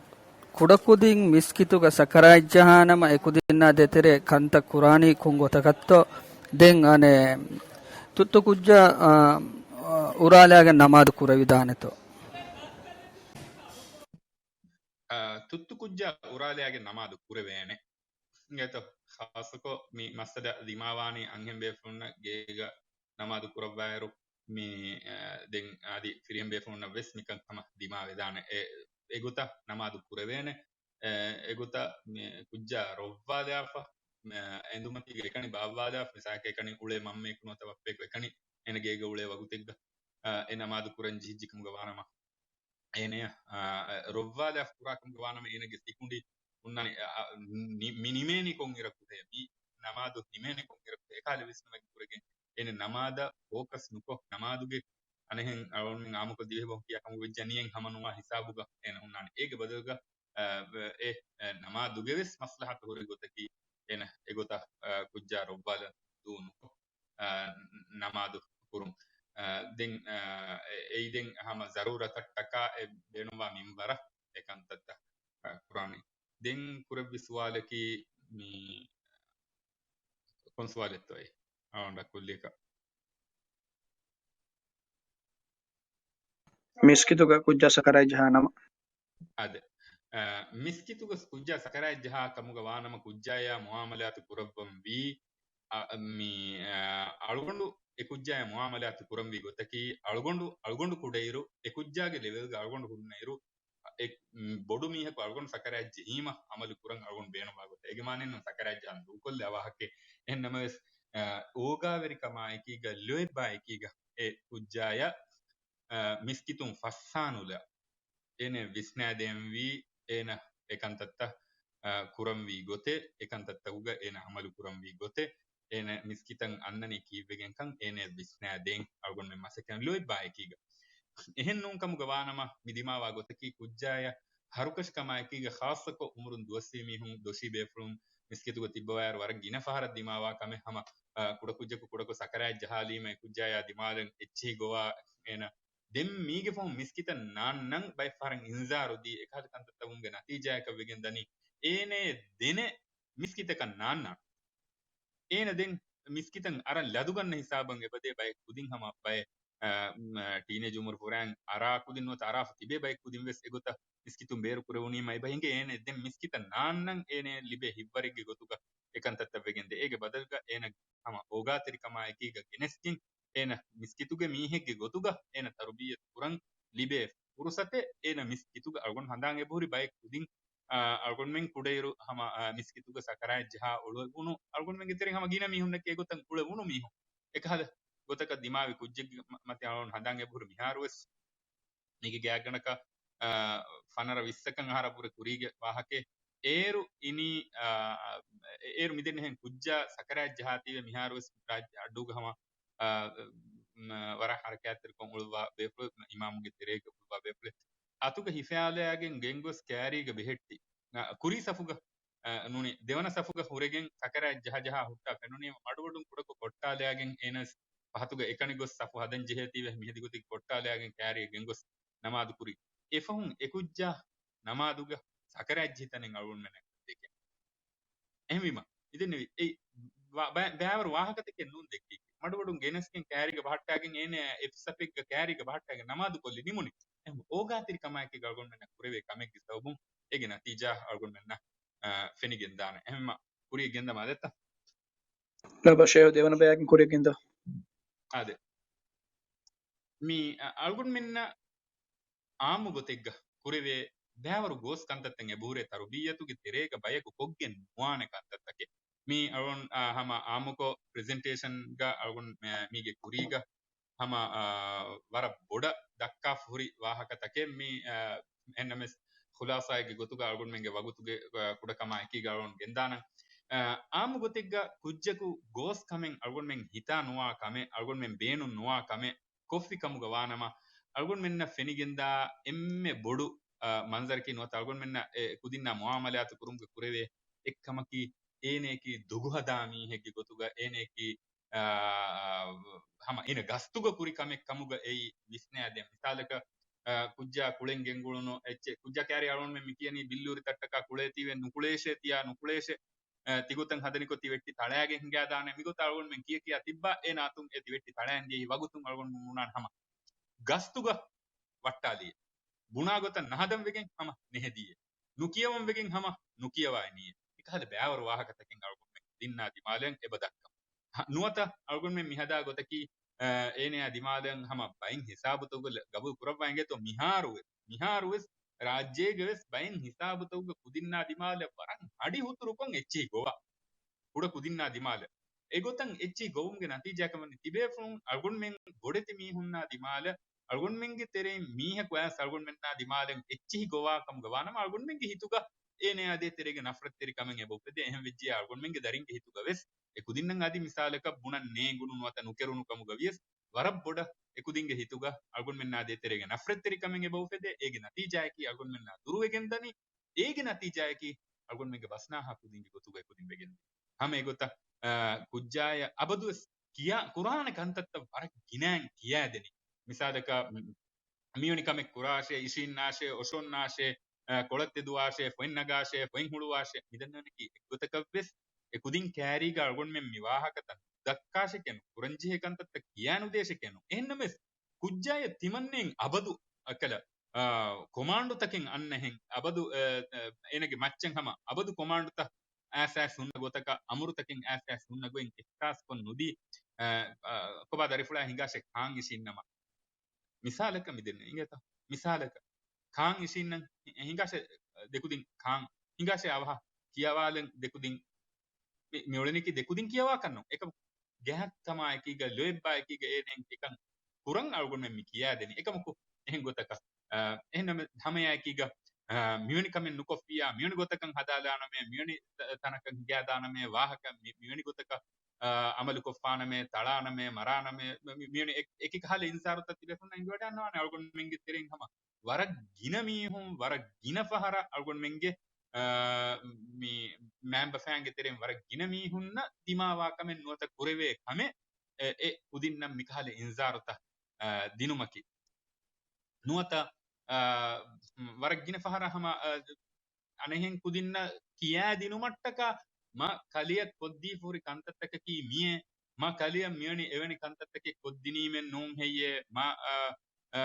ކުޑަކުދިން މިސްކިތުގަ ސަކަރާތް ޖަހާނަމަ އެކުދިންނާ ދޭތެރޭ ކަންތައް ކުރާނީ ކޮން ގޮތަކަށްތޯ؟ ދެން އަނެއް ތުއްތު ކުއްޖާ، އާ، އާ، އުރާލާގެން ނަމާދު ކުރެވިދާނެތޯ؟ އާ، ތުއްތު ކުއްޖާ އުރާލާގެން ނަމާދު ކުރެވޭނެ. އިނގޭތޯ، ޚާއްޞަކޮށް މި މައްސަލަ ދިމާވާނީ އަންހެން ބޭފުޅުންނަށް ގޭގަ ނަމާދު ކުރައްވާއިރު، މި، އަ، ދެން އަދި ފިރިހެން ބޭފުޅުންނަށް ވެސް މިކަން ހަމަ ދިމާވެދާނެ. އެ، އެގޮތަށް ނަމާދު ކުރެވޭނެ. އެ، އެގޮތަށް މި ކުއްޖާ ރޮއްވާލާފަ، މި އެނދުމަތީގަ އެކަނި ބާއްވާލާފަ، މިސާލަކަށް އެކަނި އުޅޭ މަންމައެކު ނުވަތަ ބައްޕައެކު އެކަނި އޭނަ ގޭގަ އުޅޭ ވަގުތެއްގަ، އަ، އެ ނަމާދު ކުރަން ޖެހިއްޖެ ކަމުގަ ވާނަމަ، އޭނަޔަށް، އާ، ރޮއްވާލާފަ ކުރާ ކަމުގަ ވާނަމަ، އޭނަގެ ސިކުނޑި ހުންނާނެ، އަ، އަ، ނި-، މި ނިމޭނީ ކޮން އިރަކުހޭ، މި ނަމާދު ނިމޭނީ ކޮން އިރަކުހޭ، އެކަހަލަ ވިސްނުމެއް ކުރެގެން، އޭނަ ނަމާދަށް ފޯކަސް ނުކޮށް، ނަމާދުގެ އަނެއްހެން އަޅުގަނޑުމެން އާއްމުކޮށް ދިވެހި ބަހުން ކިޔާ ކަމުގަ ވެއްޖެ ނިޔަތް ހަމަ ނުވާ ހިސާބުގަ އޭނަ ހުންނާނެ. އޭގެ ބަދަލުގަ، އަ، އެ، އެ ނަމާދުގެ ވެސް މަސްލަހަތު ހުރި ގޮތަކީ، އޭނަ އެގޮތަށް، އަ، ކުއްޖާ ރޮއްވާލަން ދޫ ނުކޮށް، އަ، ނަމާދު ކުރުން. އަ، ދެން، އަ، އެ-، އެއީ ދެން ހަމަ ޒަރޫރަތަށްޓަކާ އެ ބޭނުންވާ މިންވަރަށް އެ ކަންތައްތައް، އަ، ކުރާނީ. ދެން ކުރެއްވި ސުވާލަކީ މި ކޮން ސުވާލެއްތޯއޭ؟ އަޅުގަނޑަށް ކުއްލިއަކަށް. މިސްކިތުގަ ކުއްޖާ ސަކަރާތް ޖަހާ ނަމަ. އާދެ. އަ، މިސްކިތުގަ ކުއްޖާ ސަކަރާތް ޖަހާ ކަމުގަ ވާނަމަ ކުއްޖާޔާ މުޢާމަލާތު ކުރައްވަން ވީ، އަ، މި، އަ، އަޅުގަނޑު އެ ކުއްޖާޔާ މުޢާމަލާތު ކުރަންވީ ގޮތަކީ، އަޅުގަނޑު، އަޅުގަނޑު ކުޑައިރު އެ ކުއްޖާގެ ލެވެލްގަ އަޅުގަނޑު ހުންނައިރު، އެ، މް، ބޮޑު މީހަކު އަޅުގަނޑު ސަކަރާތް ޖެހީމަ އަމަލު ކުރަން އަޅުގަނޑު ބޭނުންވާ ގޮތަށް. އޭގެ މާނައެއްނު ސަކަރާތް ޖަހަން ދޫކޮށްލާ ވާހަކައެއް. އެހެން ނަމަވެސް، އަ، އޯގާވެރިކަމާ އެކީގަ، ލޯތްބާ އެކީގަ އެ ކުއްޖާޔަށް، އަ، މިސްކިތުން ފައްސާނުލާ އޭނަ ވިސްނާދޭންވީ، އޭނަ އެކަންތައްތައް، އަ، ކުރަންވީ ގޮތެއް، އެކަންތައްތަކުގަ އޭނަ އަމަލު ކުރަންވީ ގޮތެއް، އޭނަ މިސްކިތަށް އަންނަނީ ކީއްވެގެންކަން އޭނަ ވިސްނާދޭން އަޅުގަނޑުމެން މަސައްކަތް ލޯތްބާއެކީގަ. އެހެން ނޫން ކަމުގަ ވާނަމަ، މި ދިމާވާ ގޮތަކީ ކުއްޖާޔަށް ހަރުކަށިކަމާއެކީގަ ޚާއްޞަކޮށް އުމުރުން ދުވަސްވީ މީހުން، ދޮށީ ބޭފުޅުން މިސްކިތުގަ ތިއްބަވާއިރު ވަރަށް ގިނަ ފަހަރަށް ދިމާވާ ކަމެއް ހަމަ، އަ، ކުޑަކުއްޖަކު ކުޑަކޮށް ސަކަރާތް ޖަހާލީމަ އެ ކުއްޖާޔާ ދިމާލަށް އެއްޗެހި ގޮވާ އޭނަ ދެން މީގެ ފަހުން މިސްކިތަށް ނާންނަން ބައެއް ފަހަރަށް އިންޒާރު ދީ، އެކަހަލަ ކަންތައްތަކުންގެ ނަތީޖާއަކަށް ވެގެން ދަނީ، އޭނަޔަށް ދެނެއް މިސްކިތަކަށް ނާންނާނެ. އޭނަ ދެން މިސްކިތަށް އަރަން ލަދުގަންނަ ހިސާބަށް އެބަދޭ ބައެއް ކުދިން ހަމަ ބައެއް، އަ، މް، ޓީނޭޖް އުމުރު ފުރާން އަރާ ކުދިން ނުވަތަ އަރާފަ ތިބޭ ބައެއް ކުދިން ވެސް އެގޮތަށް މިސްކިތުން ބޭރު ކުރެވުނީމަ އެބަ ހިނގޭ އޭނަ ދެން މިސްކިތަށް ނާންނަން އޭނަ ލިބޭ ހިތްވަރެއްގެ ގޮތުގަ އެކަންތައްތައް ވެގެން ދޭ. އޭގެ ބަދަލުގަ އޭނަ ހަމަ އޯގާތެރިކަމާ އެކީގަ ގެނެސްގެން އޭނަ މިސްކިތުގެ މީހެއްގެ ގޮތުގަ އޭނަ ތަރުބިއްޔަތު ކުރަން ލިބޭ ފުރުސަތެއް އޭނަ މިސްކިތުގަ އަޅުގަނޑު ހަނދާން އެބަހުރި ބައެއް ކުދިން، އާ، އަޅުގަނޑުމެން ކުޑައިރު ހަމަ، އާ، މިސްކިތުގަ ސަކަރާތް ޖަހާ އުޅެވުނު އަޅުގަނޑުމެންގެ ތެރެއިން ހަމަ ގިނަ މީހުންނަކީ އެގޮތަށް އުޅެވުނު މީހުން. އެކަހަލަ ގޮތަކަށް ދިމާވި ކުއްޖެއްގެ މަ-، މަތިން އަޅުގަނޑު ހަނދާން އެބަހުރި މިހާރު ވެސް މީގެ ގާތްގަނޑަކަށް، އާ، ފަނަރަ ވިއްސަކަށް އަހަރަށް ވުރެ ކުރީގެ ވާހަކައެއް. އޭރު އިނީ، އާ، އޭރު މިދެންނެހެން ކުއްޖާ ސަކަރާތް ޖަހާތީވެ މިހާރުވެސް ރާއްޖެ އައްޑޫގަ ހަމަ، އާ، މް، ވަރަށް ހަރަކާތްތެރިކޮށް އުޅުއްވާ ބޭފުޅެއް، އިމާމުގެ ތެރޭގަ އުޅުއްވާ ބޭފުޅެއް. އަތުގަ ހިފައިލައިގެން ގެންގޮސް ކާރީގަ ބެހެއްޓި. އާ، ކުރީ ސަފުގަ، އާ، ނޫނީ ދެވަނަ ސަފުގަ ހުރެގެން ސަކަރާތް ޖަހަ ޖަހާ ހުއްޓާ ފެނުނީމަ މަޑުމަޑުން ކުޑަކޮށް ކޮއްޓާލައިގެން އޭނަވެސް ފަހަތުގަ އެކަނި ގޮސް ސަފު ހަދަން ޖެހޭތީވެ މިހެދި ގޮތެއް ކޮއްޓާލައިގެން ކާރީ ގެންގޮސް ނަމާދު ކުރީ. އެފަހުން އެކުއްޖާ ނަމާދުގަ ސަކަރާތް ޖެހި ތަނެއް އަޅުގަނޑުމެންނަށް ދެކެން. އެހެންވީމަ، މިދެންނެވި އެ ވަ-، ބަ-، ބައިވަރު ވާހަކަތަކެއް ނޫން ދެއްކީ. މަޑުމަޑުން ގެނެސްގެން ކައިރީގަ ބަހައްޓާގެން އޭނަ އެފް ސަފެއްގަ ކައިރީގަ ބަހައްޓާގެން ނަމާދު ކޮށްލި ނިމުނީ. އެހެން އޯގާތެރިކަމާއެކީގަ އަޅުގަނޑުމެންނަށް ކުރެވޭ ކަމެއްގެ ސަބަބުން އޭގެ ނަތީޖާ އަޅުގަނޑުމެންނަށް، އާ، ފެނިގެންދާނެ. އެހެންމަ ކުރިއަށް ގެންދަމާ ދެތަ؟ ލަބަ ޝޭހު ދެވަނަ ބަޔާގެން ކުރިއަށް ގެންދަ. އާދެ. މި، އަ، އަޅުގަނޑުމެންނަށް އާއްމު ގޮތެއްގަ ކުރެވޭ ބައިވަރު ގޯސް ކަންތައްތައް އެބަހުރޭ ތަރުބިއްޔަތުގެ ތެރޭގަ ބަޔަކު ކޮށްގެން ނުވާނެ ކަންތައްތަކެއް. މީ އަޅުން، އާ، ހަމަ އާއްމުކޮށް ޕްރެޒެންޓޭޝަންގަ އަޅުން މި-، މީގެ ކުރީގަ ހަމަ، އާ، ވަރަށް ބޮޑަށް ދައްކާފަ ހުރި ވާހަކަތަކެއް މީ، އާ، އެންއެމްއެސް ޚުލާސާއެއްގެ ގޮތުގަ އަޅުގަނޑުމެންގެ ވަގުތުގެ، އާ، ކުޑަކަމާ އެކީގަ އަޅުން ގެންދާނަން. އާ، އާއްމު ގޮތެއްގަ ކުއްޖަކު ގޯސް ކަމެއް އަޅުގަނޑުމެން ހިތާ ނުވާ ކަމެއް، އަޅުގަނޑުމެން ބޭނުން ނުވާ ކަމެއް، ކޮށްފި ކަމުގަ ވާނަމަ، އަޅުގަނޑުމެންނަށް ފެނިގެންދާ އެންމެ ބޮޑު، އާ، މަންޒަރަކީ ނުވަތަ އަޅުގަނޑުމެންނަށް އެ ކުދިންނާ މުއާމަލާތު ކުރުމުގެ ކުރެވޭ އެއްކަމަކީ، އޭނަޔަކީ ދޮގުހަދާ މީހެއްގެ ގޮތުގަ، އޭނަޔަކީ، އާ، ހަމަ އޭނަ ގަސްތުގަ ކުރި ކަމެއް ކަމުގަ އެއީ ވިސްނައިދޭން. މިސާލަކަށް، އާ، ކުއްޖާ ކުޅެން ގެންގުޅުނު އެއްޗެއް، ކުއްޖާ ކައިރި އަޅުގަނޑުމެން މި ކިޔަނީ ބިއްލޫރި ތައްޓަކާ ކުޅޭތީވެ ނުކުޅޭށޭ ތިޔާ ނުކުޅޭށޭ. އަ، ތިގޮތަށް ހަދަނިކޮށް ތި ވެއްޓި ތަޅާގެން ހިނގާދާނެ. މިގޮތަށް އަޅުގަނޑުމެން ކިޔަ ކިޔާ ތިއްބާ އޭނާ އަތުން އެ ތި ވެއްޓި ތަޅާގެން ދިޔައީ ވަގުތުން އަޅުގަނޑުމެން ބުނާނެ ހަމަ ގަސްތުގަ ވައްޓާލިއޭ. ބުނާ ގޮތަށް ނަހަދަން ވެގެން ހަމަ ނެހެދިއޭ. ނުކިޔަވަން ވެގެން ހަމަ ނުކިޔަވާ އިނީއޭ. މިކަހަލަ ބައިވަރު ވާހަކަތަކެއް އަޅުގަނޑުމެން ކުދިންނާ ދިމާލަށް އެބަ ދައްކަމު. ހަ، ނުވަތަ އަޅުގަނޑުމެން މިހަދާ ގޮތަކީ، އަ، އޭނަޔާ ދިމާލަށް ހަމަ ބައެއް ހިސާބުތަކުގަ ގަބޫލު ކުރައްވާ އިނގޭތޯ މިހާރުވެސް، މިހާރުވެސް ރާއްޖޭގެ ވެސް ބައެއް ހިސާބުތަކުގަ ކުދިންނާ ދިމާލަށް ވަރަށް ހަޑި ހުތުރުކޮށް އެއްޗިހި ގޮވާ. ކުޑަ ކުދިންނާ ދިމާލަށް. އެގޮތަށް އެއްޗިހި ގޮވުމުގެ ނަތީޖާއަކަށް ވަނީ ތިބޭފުޅުން އަޅުގަނޑުމެން ބޮޑެތި މީހުންނާ ދިމާލަށް އަޅުގަނޑުމެންގެ ތެރެއިން މީހަކު އައިސް އަޅުގަނޑުމެންނާ ދިމާލަށް އެއްޗިހި ގޮވާ ކަމުގަ ވާނަމަ އަޅުގަނޑުމެންގެ ހިތުގަ އޭނަޔާ ދޭތެރޭގެ ނަފްރަތްތެރިކަމެއް އެބަ އުފެދޭ. އެހެން ވެއްޖިއްޔާ އަޅުގަނޑުމެންގެ ދަރިންގެ ހިތުގަ ވެސް އެ ކުދިންނަށް އަދި މިސާލަކަށް ބުނަން ނޭނގުނު ނުވަތަ ނުކެރުނު ކަމުގަ ވިޔަސް ވަރަށް ބޮޑަށް އެކުދިންގެ ހިތުގަ އަޅުގަނޑުމެންނާ ދޭތެރޭގެ ނަފްރަތްތެރިކަމެއް އެބަ އުފެދޭ. އޭގެ ނަތީޖާއަކީ އަޅުގަނޑުމެންނާ ދުރުވެގެން ދަނީ. އޭގެ ނަތީޖާއަކީ އަޅުގަނޑުމެންގެ ބަސްނާހާ ކުދިންގެ ގޮތުގައި ކުދިން ވެގެން ދިޔަ. ހަމަ އެގޮތަށް، އާ، ކުއްޖާޔަށް އަބަދުވެސް ކިޔާ، ކުރާނެ ކަންތައްތައް ވަރަށް ގިނައިން ކިޔާދެނީ. މިސާލަކަށް، މި، މިވެނި ކަމެއް ކުރާށޭ، އިށީންނާށޭ، އޮށޯންނާށޭ، އާ، ކޮޅަށް ތެދުވާށޭ، ފޮތް ނަގާށޭ، ފޮތް ހުޅުވާށޭ، މިދެންނެވިނަކީ އެއްގޮތަކަށްވެސް އެ ކުދިން ކައިރީގަ އަޅުގަނޑުމެން މި ވާހަކަތައް ނުދައްކާށޭ ކެނު، ކުރަންޖެހޭ ކަންތައްތައް ކިޔާނުދޭށޭ ކެނު. އެހެންނަމަވެސް ކުއްޖާޔަށް ތިމަންނެއިން އަބަދު އަކަލަ، އާ، ކޮމާންޑުތަކެއް އަންނަހެން، އަބަދު، އާ، އާ، އޭނަގެ މައްޗަށް ހަމަ އަބަދު ކޮމާންޑުތައް އައިސް އައިސް ހުންނަ ގޮތަކަށް، އަމުރުތަކެއް އައިސް އައިސް ހުންނަ ގޮތް އިހްސާސްކޮށް ނުދީ، އާ، އާ، ކޮބާ ދަރިފުޅާ ހިނގާށޭ ކާން އިށީންނަމަ. މިސާލަކަށް މިދެންނެވި އިނގޭތަ؟ މިސާލަކަށް ކާން އިށީންނަން ހި-، ހިނގާށޭ ދެކުދިން ކާން ހިނގާށޭ އަވަހަށް ކިޔަވާލަން ދެކުދިން މި-، މިއުޅެނީކީ ދެކުދިން ކިޔަވާކަށްނު. އެކަމަކު ގެހައްތަމާއެކީގަ ލޯތްބާއެކީގަ އޭނައިން އެކަން ކުރަން އަޅުގަނޑުމެން މި ކިޔާދެނީ. އެކަމަކު އެހެން ގޮތަކަށް، އާ، އެހެންނަމަ ހަމައެއާއެކީގަ، އާ، މިވެނި ކަމެއް ނުކޮށްފިއްޔާ، މިވެނި ގޮތަކަށް ހަދާލާނަމޭ، މިވެނި ތަ-، ތަނަކަށް ހިނގާދާނަމޭ، ވާހަކަ މި-، މިވެނި ގޮތަކަށް، އާ، އަމަލުކޮށްފާނަމޭ، ތަޅާނަމޭ، މަރާނަމޭ، މި-، މި-، މިވެނި އެ-، އެކި ކަހަލަ އިންޒާރުތައް ތިބޭފުޅުންނަށް އެނގިވަޑައިގަންނަވާނެ އަޅުގަނޑުމެންގެ ތެރެއިން ހަމަ ވަރަށް ގިނަ މީހުން، ވަރަށް ގިނަ ފަހަރަށް އަޅުގަނޑުމެންގެ، އާ، މި މައިންބަފައިންގެ ތެރެއިން ވަރަށް ގިނަ މީހުންނަށް ދިމާވާ ކަމެއް ނުވަތަ ކުރެވޭ ކަމެއް އެ، އެ ކުދިންނަށް މިކަހަލަ އިންޒާރުތައް، އާ، ދިނުމަކީ. ނުވަތަ، އާ، ވަރަށް ގިނަ ފަހަރަށް ހަމަ، އާ، އަނެއްހެން ކުދިންނަށް ކިޔާދިނުމަށްޓަކާ މަ ކަލެއަށް ކޮށްދީފަ ހުރި ކަންތައްތަކަކީ މިއޭ، މަ ކަލެއަށް މިވެނި އެވެނި ކަންތައްތަކެއް ކޮށްދިނީމެއް ނޫން ހެއްޔޭ، މަ، އާ، އާ،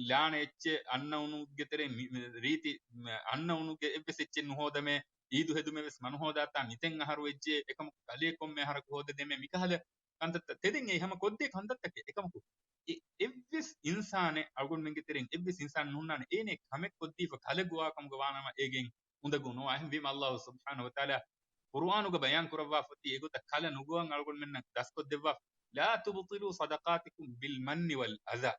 ލާނެ އެއްޗެއް އަންނައުނުގެ ތެރޭ މި-، މި-، ރީތި، މަ-، އަންނައުނުގެ އެއްވެސް އެއްޗެއް ނުހޯދަމޭ، އީދު ހެދުމެއް ވެސް މަ ނުހޯދާތާ މިތެން އަހަރު ވެއްޖެ، އެކަމަކު ކަލޭ ކޮންމެ އަހަރަކު ހޯދަދެމޭ މިކަހަލަ ކަންތައްތައް ތެދެއް އެ ހަމަ ކޮށްދޭ ކަންތައްތަކެއް. އެކަމަކު އެ-، އެއްވެސް އިންސާނެއް އަޅުގަނޑުމެންގެ ތެރެއިން އެއްވެސް އިންސާނެއް ނުހުންނާނެ އޭނެ ކަމެއް ކޮށްދީފަ ކަލެ ގޮވާ ކަމުގަ ވާނަމަ އޭގެން އުނދަގޫ ނުވާ. އެހެންވީމަ އައްލާހު ސުބްޙާނަހު ވަތަޢާލާ ޤުރުއާނުގަ ބަޔާން ކުރައްވާފަތީ އެގޮތަށް ކަލަ ނުގޮވަން އަޅުގަނޑުމެންނަށް ދަސްކޮށްދެއްވާ، "لا تبطلوا صدقاتكم بالمن والأذى."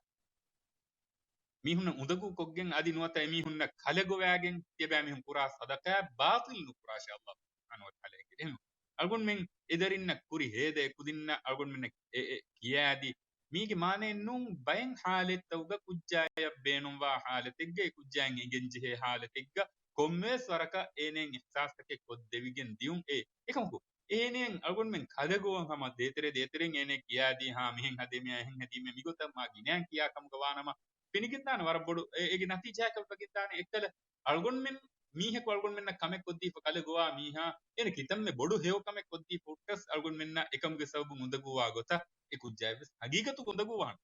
މީހުންނަށް އުނދަގޫ ކޮށްގެން އަދި ނުވަތަ އެމީހުންނަށް ކަލެ ގޮވައިގެން ތިޔަބައިމީހުން ކުރާ ޞަދަޤާތް ބާޠިލް ނުކުރާށޭ އައްލާހު ސުބްޙާނަހު ވަތަޢާލާ އެނގޭ. އެހެން އަޅުގަނޑުމެން އެދަރިންނަށް ކުރި ހޭދަ އެކުދިންނަށް އަޅުގަނޑުމެންނަށް އެ، އެ ކިޔާދީ. މީގެ މާނައެއް ނޫން ބައެއް ޙާލަތްތަކުގަ ކުއްޖާޔަށް ބޭނުންވާ ޙާލަތެއްގަ އެ ކުއްޖާއިން އެނގެންޖެހޭ ޙާލަތެއްގަ ކޮންމެވެސް ވަރަކަށް އޭނައިން އިޙްސާސްތަކެއް ކޮށްދެވިގެން ދިޔުން އެ. އެކަމަކު އޭނައިން އަޅުގަނޑުމެން ކަލެ ގޮވަން ހަމަ ދޭތެރެ ދޭތެރެއިން އޭނައަށް ކިޔާދީ ހާ މިހެން ހަދޭމެއާ އެހެން ހަދީމޭ މިގޮތަށް މާ ގިނައިން ކިޔާ ކަމުގަ ވާނަމަ ފެނިގެންދާނެ ވަރަށް ބޮޑު އެ، އޭގެ ނަތީޖާއަކަށް ވެގެންދާނެ އެއްކަލަ އަޅުގަނޑުމެން މީހަކު އަޅުގަނޑުމެންނަށް ކަމެއް ކޮށްދީފަ ކަލޭ ގޮވާ މީހާ، އޭނަ ކިތަންމެ ބޮޑު ހެޔޮ ކަމެއް ކޮށްދީފަ ހުއްޓަސް އަޅުގަނޑުމެންނަށް އެކަމުގެ ސަބަބުން އުނދަގޫވާ ގޮތަށް އެ ކުއްޖާއެއް ވެސް ހަގީގަތުގަ އުނދަގޫވާނެ.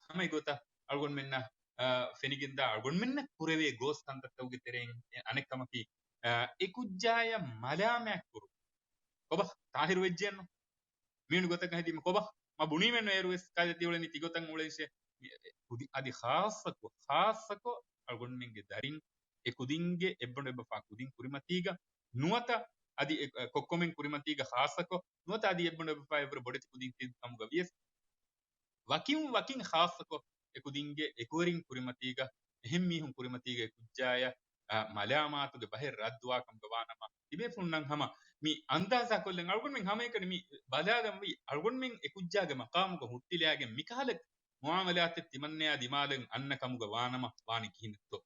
ހަމަ އެގޮތަށް އަޅުގަނޑުމެންނަށް، އާ، ފެނިގެންދާ އަޅުގަނޑުމެންނަށް ކުރެވޭ ގޯސް ކަންތައްތަކުގެ ތެރެއިން އެ އަނެއް ކަމަކީ، އާ، އެ ކުއްޖާޔަށް މަލާމާތް ކުރުން. ކޮބާ ތާހިރު ވެއްޖެއްނު؟ މިވެނި ގޮތަކަށް ހެދީމަ ކޮބާ؟ މަ ބުނީމެއްނު އޭރު ވެސް ކާލެ ތިއުޅެނީ ތިގޮތަށް އުޅެނިށޭ. މި، އެ، ކުދި، އަދި ޚާއްޞަކޮށް، ޚާއްޞަކޮށް އަޅުގަނޑުމެންގެ ދަރިން އެ ކުދިންގެ އެއްބަނޑު އެއްބަފާ ކުދިން ކުރިމަތީގަ ނުވަތަ އަދި އެ، އެ، ކޮއްކޮމެން ކުރިމަތީގަ ޚާއްޞަކޮށް ނުވަތަ އަދި އެއްބަނޑު އެއްބަފާ އެއްވުރެ ބޮޑެތި ކުދިން ތިބި ކަމުގަ ވިޔަސް ވަކިން ވަކިން ޚާއްޞަކޮށް އެ ކުދިންގެ އެކުވެރިން ކުރިމަތީގަ، އެހެން މީހުން ކުރިމަތީގަ އެ ކުއްޖާޔަށް، އަ، މަލާމާތުގެ ބަހެއް ރައްދުވާ ކަމުގަ ވާނަމަ، ތިބޭފުޅުންނަށް ހަމަ މި އަންދާޒާ ކޮށްލަން އަޅުގަނޑުމެން ހަމައެކަނި މި ބަލާލަން ވީ، އަޅުގަނޑުމެން އެ ކުއްޖާގެ މަޤާމުގަ ހުއްޓިލާގެން މިކަހަލަ މުޢާމަލާތެއް ތިމަންނަޔާ ދިމާލަށް އަންނަ ކަމުގަ ވާނަމަ ވާނީ ކިހިނެއްތޯ؟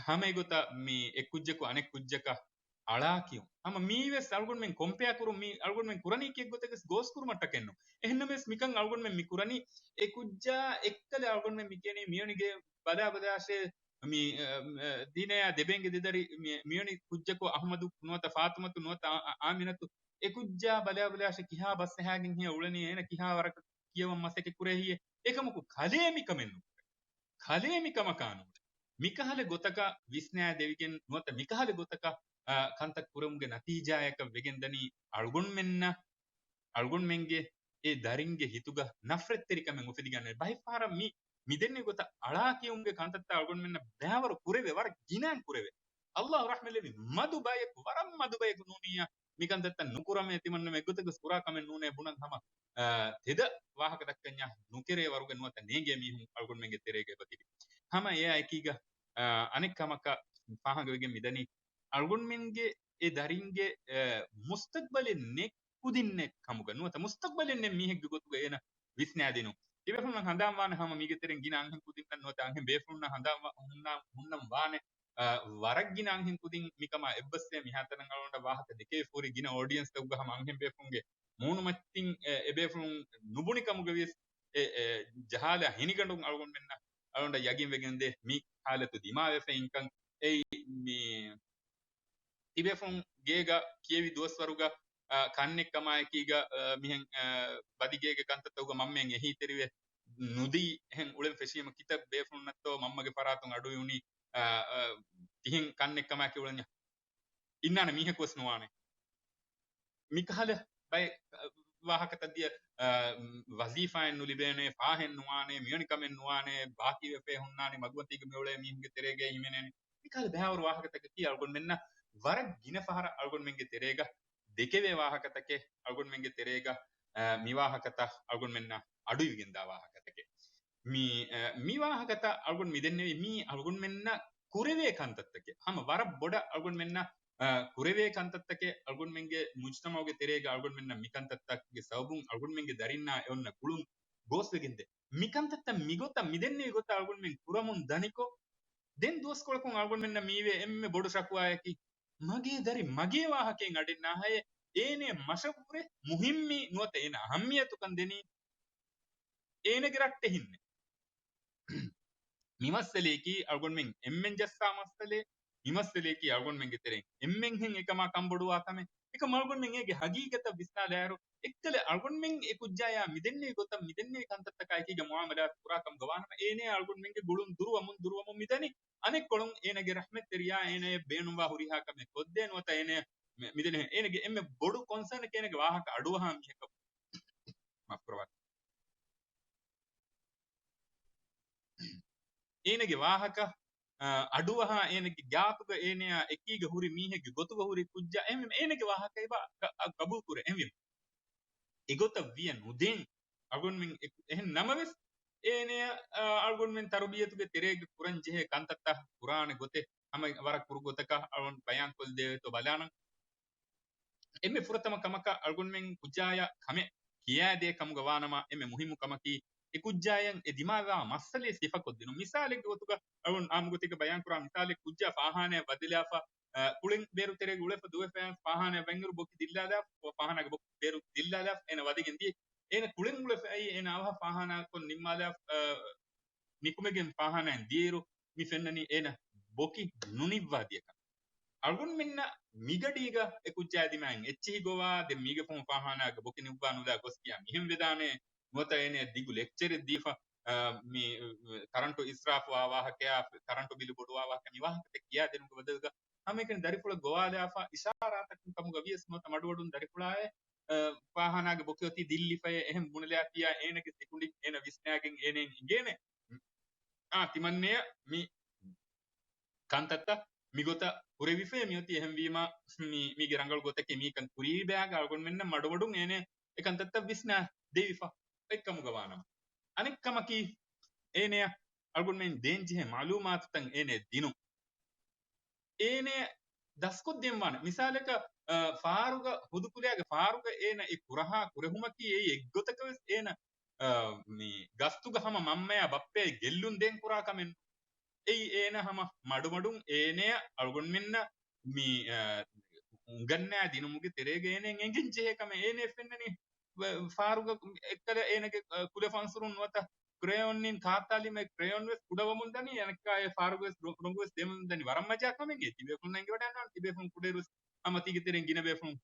ހަމަ އެގޮތަށް މި އެއް ކުއްޖަކު އަނެއް ކުއްޖަކަށް އަޅާ ކިޔުން. ހަމަ މީވެސް އަޅުގަނޑުމެން ކޮމްޕެއާ ކުރުން، މީ އަޅުގަނޑުމެން ކުރަނީ ކިއެއްގޮތަކަސް ގޯސް ކުރުމަށްޓަކައެއްނު. އެހެންނަމަވެސް މިކަން އަޅުގަނޑުމެން މި ކުރަނީ އެ ކުއްޖާ އެއްކަލެ އަޅުގަނޑުމެން މި ކިޔަނީ މިވެނި ގޭ ބަލާ ބަލާށޭ މި، އަ، އަ، ދީނަޔާ ދެބޭންގެ ދެދަރި މި، މިވެނި ކުއްޖަކު އަޙްމަދު ނުވަތަ ފާތުމަތު ނުވަތަ އާ، އާ، އާމިނަތު އެ ކުއްޖާ ބަލާ ބަލާށޭ ކިހާ ބަސް އެހާގެން ހޭ އުޅެނީ އޭނަ ކިހާ ވަރަކަށް ކިޔަވަން މަސައްކަތް ކުރޭ ހިޔޭ. އެކަމަކު ކަލޭ މިކަމެއް ނުކުރޭ. ކަލޭ މިކަމަކާ ނުވޭ. މިކަހަލަ ގޮތަކަށް ވިސްނާދެވިގެން ނުވަތަ މިކަހަލަ ގޮތަކަށް، އާ، ކަންތައް ކުރެވުމުގެ ނަތީޖާޔަކަށް ވެގެންދަނީ އަޅުގަނޑުމެންނަށް، އަޅުގަނޑުމެންގެ އެ ދަރިންގެ ހިތުގަ ނަފްރަތްތެރިކަމެއް އުފެދިގަންނަ. ބަހެއްފަހަރަށް މި، މިދެންނެވި ގޮތަށް އަޅާ ކިޔުމުގެ ކަންތައްތައް އަޅުގަނޑުމެންނަށް ބައިވަރު ކުރެވޭ، ވަރަށް ގިނައިން ކުރެވޭ. އައްލާހު ރަޙްމަތްލެއްވި މަދު ބަޔަކު، ވަރަށް މަދު ބަޔަކު ނޫނިއްޔާ މިކަންތައްތައް ނުކުރަމޭ ތިމަންނަމެ އެއްގޮތަކަސް ކުރާ ކަމެއް ނޫނޭ ބުނަން ހަމަ، އާ، ތެދަށް ވާހަކަ ދައްކަންޏާ ނުކެރޭ ވަރުގެ ނުވަތަ ނޭނގޭ މީހުން އަޅުގަނޑުމެންގެ ތެރޭގަ އެބަތިބި. ހަމަ އެއާ އެކީގަ، އާ، އަނެއް ކަމަކަށް ފާހަގަވެގެން މިދަނީ އަޅުގަނޑުމެންގެ އެ ދަރިންގެ، އާ، މުސްތަޤްބަލެއް ނެތް ކުދިންނެއް ކަމުގަ ނުވަތަ މުސްތަޤްބަލެއް ނެތް މީހެއްގެ ގޮތުގަ އޭނަ ވިސްނާދިނުން. ތިބޭފުޅުންނަށް ހަނދާންވާނެ ހަމަ މީގެ ތެރެއިން ގިނަ އަންހެން ކުދިންނަށް ނުވަތަ އަންހެން ބޭފުޅުންނަށް ހަނދާން ވާ-، ހުންނަ-، ހުންނަން ވާނެ. އަ، ވަރަށް ގިނަ އަންހެން ކުދިން މިކަމާ އެއްބަސްވޭ. މިހާތަނަށް އަޅުގަނޑަށް ވާހަކަ ދެކެވިފަ ހުރި ގިނަ އޯޑިއެންސްތަކުގަ ހަމަ އަންހެން ބޭފުޅުންގެ މޫނުމަތިން އެ، އެބޭފުޅުން ނުބުނި ކަމުގަ ވިޔަސް އެ، އެ، ޖަހާލާ ހިނިގަނޑުން އަޅުގަނޑުމެންނަށް އަޅުގަނޑަށް ޔަގީން ވެގެންދޭ މި ހާލަތު ދިމާވެފަ އިންކަން. އެއީ މި ތިބޭފުޅުން ގޭގަ ކިޔެވި ދުވަސްވަރުގަ، އަ، ކަންނެއްކަމާއެކީގަ، އަ، މިހެން، އަ، ބަދިގޭގެ ކަންތައްތަކުގަ މަންމައިން އެހީތެރިވެ ނުދީ އެހެން އުޅެން ފެށީމަ ކިތައް ބޭފުޅުންނަށްތޯ މަންމަގެ ފަރާތުން އަޑުއިވުނީ، އަ، އަ، ތިހެން ކަންނެއްކަމާއެކީ އުޅެންޏާ އިންނާނެ މީހަކުވެސް ނުވާނެ. މިކަހަލަ ބައެއް، އަ، ވާހަކަތައް ދިޔަ، އަ، ވަޒީފާއެއް ނުލިބޭނެ، ފާހެއް ނުވާނެ، މިވެނި ކަމެއް ނުވާނެ، ބާކީވެފައި ހުންނާނެ، މަގުމަތީގަ މިއުޅޭ މީހުންގެ ތެރޭގައި ހިމެނޭނެ. މިކަހަލަ ބައިވަރު ވާހަކަތަކަކީ އަޅުގަނޑުމެންނަށް ވަރަށް ގިނަ ފަހަރަށް އަޅުގަނޑުމެންގެ ތެރޭގަ ދެކެވޭ ވާހަކަތަކެއް، އަޅުގަނޑުމެންގެ ތެރޭގަ، އަ، މި ވާހަކަތައް އަޅުގަނޑުމެންނަށް އަޑުއިވިގެންދާ ވާހަކަތަކެއް. މި، އަ، މި ވާހަކަތައް އަޅުގަނޑު މިދެންނެވީ މީ އަޅުގަނޑުމެންނަށް ކުރެވޭ ކަންތައްތަކެއް. ހަމަ ވަރަށް ބޮޑަށް އަޅުގަނޑުމެންނަށް، އަ، ކުރެވޭ ކަންތައްތަކެއް، އަޅުގަނޑުމެންގެ މުޖްތަމަޢުގެ ތެރޭގަ އަޅުގަނޑުމެންނަށް މި ކަންތައްތަކުގެ ސަބަބުން އަޅުގަނޑުމެންގެ ދަރިންނާ އެ އޮންނަ ގުޅުން ގޯސްވެގެންދޭ. މި ކަންތައްތައް މިގޮތަށް މިދެންނެވި ގޮތަށް އަޅުގަނޑުމެން ކުރަމުން ދަނިކޮށް، ދެން ދުވަސްކޮޅަކުން އަޅުގަނޑުމެންނަށް މީވޭ އެންމެ ބޮޑު ޝަކުވާއަކީ، މަގޭ ދަރި މަގޭ ވާހަކައިން އަޑެއް ނާހައޭ، އޭނަޔަށް މަށަށްވުރެ މުހިއްމީ ނުވަތަ އޭނަ އަހައްމިޔަތުކަން ދެނީ އޭނަގެ ރައްޓެހިންނޭ. މި މައްސަލަޔަކީ އަޅުގަނޑުމެން އެންމެން ޖައްސާ މައްސަލައެއް. މި މައްސަލަޔަކީ އަޅުގަނޑުމެންގެ ތެރެއިން އެންމެންހެން އެކަމާ ކަންބޮޑުވާ ކަމެއް. އެކަމް އަޅުގަނޑުމެން އޭގެ ހަގީގަތަށް ވިސްނާލާއިރު، އެއްކަލަ އަޅުގަނޑުމެން އެ ކުއްޖާޔާ މިދެންނެވި ގޮތަށް މިދެންނެވި ކަންތައްތަކާ އެކީގަ މުޢާމަލާތު ކުރާ ކަމުގަ ވާނަމަ، އޭނަޔާ އަޅުގަނޑުމެންގެ ގުޅުން ދުރުވަމުން ދުރުވަމުން މިދަނީ. އަނެއްކޮޅުން އޭނަގެ ރަޙްމަތްތެރިޔާ އޭނަޔަށް ބޭނުންވާ ހުރިހާ ކަމެއް ކޮށްދޭ ނުވަތަ އޭނަ މި-، މިދެނެ އޭނަގެ އެންމެ ބޮޑު ކޮންސާނަކީ އޭނަގެ ވާހަކަ އަޑުއަހާ މީހަކަށް. މާފުކުރައްވާ. އޭނަގެ ވާހަކަ، އަ، އަޑުއަހާ އޭނަގެ ގާތުގަ އޭނަޔާ އެކީގަ ހުރި މީހެއްގެ ގޮތުގަ ހުރި ކުއްޖާ އެހެންވީމަ އޭނަގެ ވާހަކަ އެބަ ގަ-، އަ، ގަބޫލުކުރޭ އެހެންވީމަ. އެގޮތަށް ވިޔަ ނުދޭން. އަޅުގަނޑުމެން އެ-، އެހެން ނަމަވެސް އޭނަޔަށް، އަ، އަޅުގަނޑުމެން ތަރުބިޔަތުގެ ތެރޭގަ ކުރަން ޖެހޭ ކަންތައްތައް ކުރާނެ ގޮތެއް ހަމަ ވަރަށް ކުރު ގޮތަކަށް އަޅުގަނޑު ބަޔާންކޮށްދެވޭތޯ ބަލާނަން. އެންމެ ފުރަތަމަ ކަމަކަށް އަޅުގަނޑުމެން ކުއްޖާޔަށް ކަމެއް ކިޔާދޭ ކަމުގަ ވާނަމަ، އެންމެ މުހިއްމު ކަމަކީ، އެ ކުއްޖާޔަށް އެ ދިމާވާ މައްސަލައެއް ސިފަކޮށްދިނުން. މިސާލެއްގެ ގޮތުގަ އަޅުގަނޑު އާއްމު ގޮތެއްގަ ބަޔާންކުރާ މިސާލެއް، ކުއްޖާ ފާހާނާއަށް ވަދެލާފަ، އަ، ކުޅެން ބޭރު ތެރޭގަ އުޅެފަ ދުވެފައި ފާހާނާއަށް ވަންއިރު ބޮކި ދިއްލާލާފަ، ފާހާނާގެ ބޮކި ބޭރު ދިއްލާލާފަ، އޭނަ ވަދެގެން ދިޔަ. އޭނަ ކުޅެން އުޅެފައި އޭނަ އަވަހަށް ފާހާނާކޮށް ނިންމާލާފަ، އަ، ނިކުމެގެން ފާހާނާއިން ދިޔައިރު މި ފެންނަނީ އޭނަ ބޮކި ނުނިއްވާ ދިޔަކަން. އަޅުގަނޑުމެންނަށް މިގަޑީގަ އެ ކުއްޖާ ދިމާއިން އެއްޗިހި ގޮވާ، ދެން މީގެ ފަހުން ފާހާނާގެ ބޮކި ނިއްވާ ނުލާ ގޮސް ކިޔާ މިހެން ވެދާނެ. ނުވަތަ އޭނަ ދިގު ލެކްޗަރެއް ދީފަ، އާ، މި، ކަރަންޓު އިސްރާފު ވާ ވާހަކަޔާ، ކަރަންޓު ބިލު ބޮޑުވާ ވާހަކަ، މި ވާހަކަތައް ކިޔާ ދިނުމުގެ ބަދަލުގަ ހަމައެކަނި ދަރިފުޅަށް ގޮވާލާފަ އިޝާރާތަކުން ކަމުގަ ވިޔަސް ނުވަތަ މަޑުމަޑުން ދަރިފުޅާއެ، އަ، ފާހާނާގެ ބޮކި އޮތީ ދިއްލިފައޭ، އެހެން ބުނެލާ ތިޔާ އޭނަގެ ސިކުނޑި އޭނަ ވިސްނާގެން އޭނައިން އިނގޭނެ. އާ، ތިމަންނަޔަށް މި ކަންތައްތައް މިގޮތަށް ކުރެވިފައޭ މިއޮތީ. އެހެންވީމަ މި، މީގެ ރަނގަޅު ގޮތަކީ މީކަން ކުރީބާގަ އަޅުގަނޑުމެންނަށް މަޑުމަޑުން އޭނަ އެ ކަންތައްތައް ވިސްނާ ދެވިފަ އެއްކަމުގަ ވާނަމަ. އަނެއްކަމަކީ އޭނަޔަށް އަޅުގަނޑުމެން ދޭންޖެހޭ މައުލޫމާތުތައް އޭނަޔަށް ދިނުން. އޭނަ ދަސްކޮށްދޭންވާނެ. މިސާލަކަށް، އަ، ފާރުގަ ހުދުކުލައިގެ ފާރުގަ އޭނަ އެ ކުރަހާ ކުރެހުމަކީ އެއީ އެއްގޮތަކަށް ވެސް އޭނަ، އަ، މި ގަސްތުގަ ހަމަ މަންމަޔާ ބައްޕަޔާ ގެއްލުން ދޭން ކުރާ ކަމެއް. އެއީ އޭނަ ހަމަ މަޑުމަޑުން އޭނަޔަށް އަޅުގަނޑުމެންނަށް މި، އަ، އުނގަންނާ ދިނުމުގެ ތެރޭގަ އޭނަ އެނގެން ޖެހޭ ކަމެއް އޭނަ ފެންނަނީ. ފާރުގަ އެއްކަލަ އޭނަގެ، އަ، ކުލަފަންސުރުން ނުވަތަ ކްރެޔޯންއިން ކާއްތާލީމަ ކްރެޔޯން ވެސް ކުޑަވަމުން ދަނީ، އަނެއްކާ އެ ފާރުގަ ވެސް ރޮ-، ރޮނގު ވެސް ދެމުން ދަނީ. ވަރަށް މަޖާ ކަމެއް އެ ތިބޭފުޅުން އެނގިވަޑައިގަންނަވާނެ. ތިބޭފުޅުން ކުޑައިރު ހަމަ ތީގެ ތެރެއިން ގިނަ ބޭފުޅުން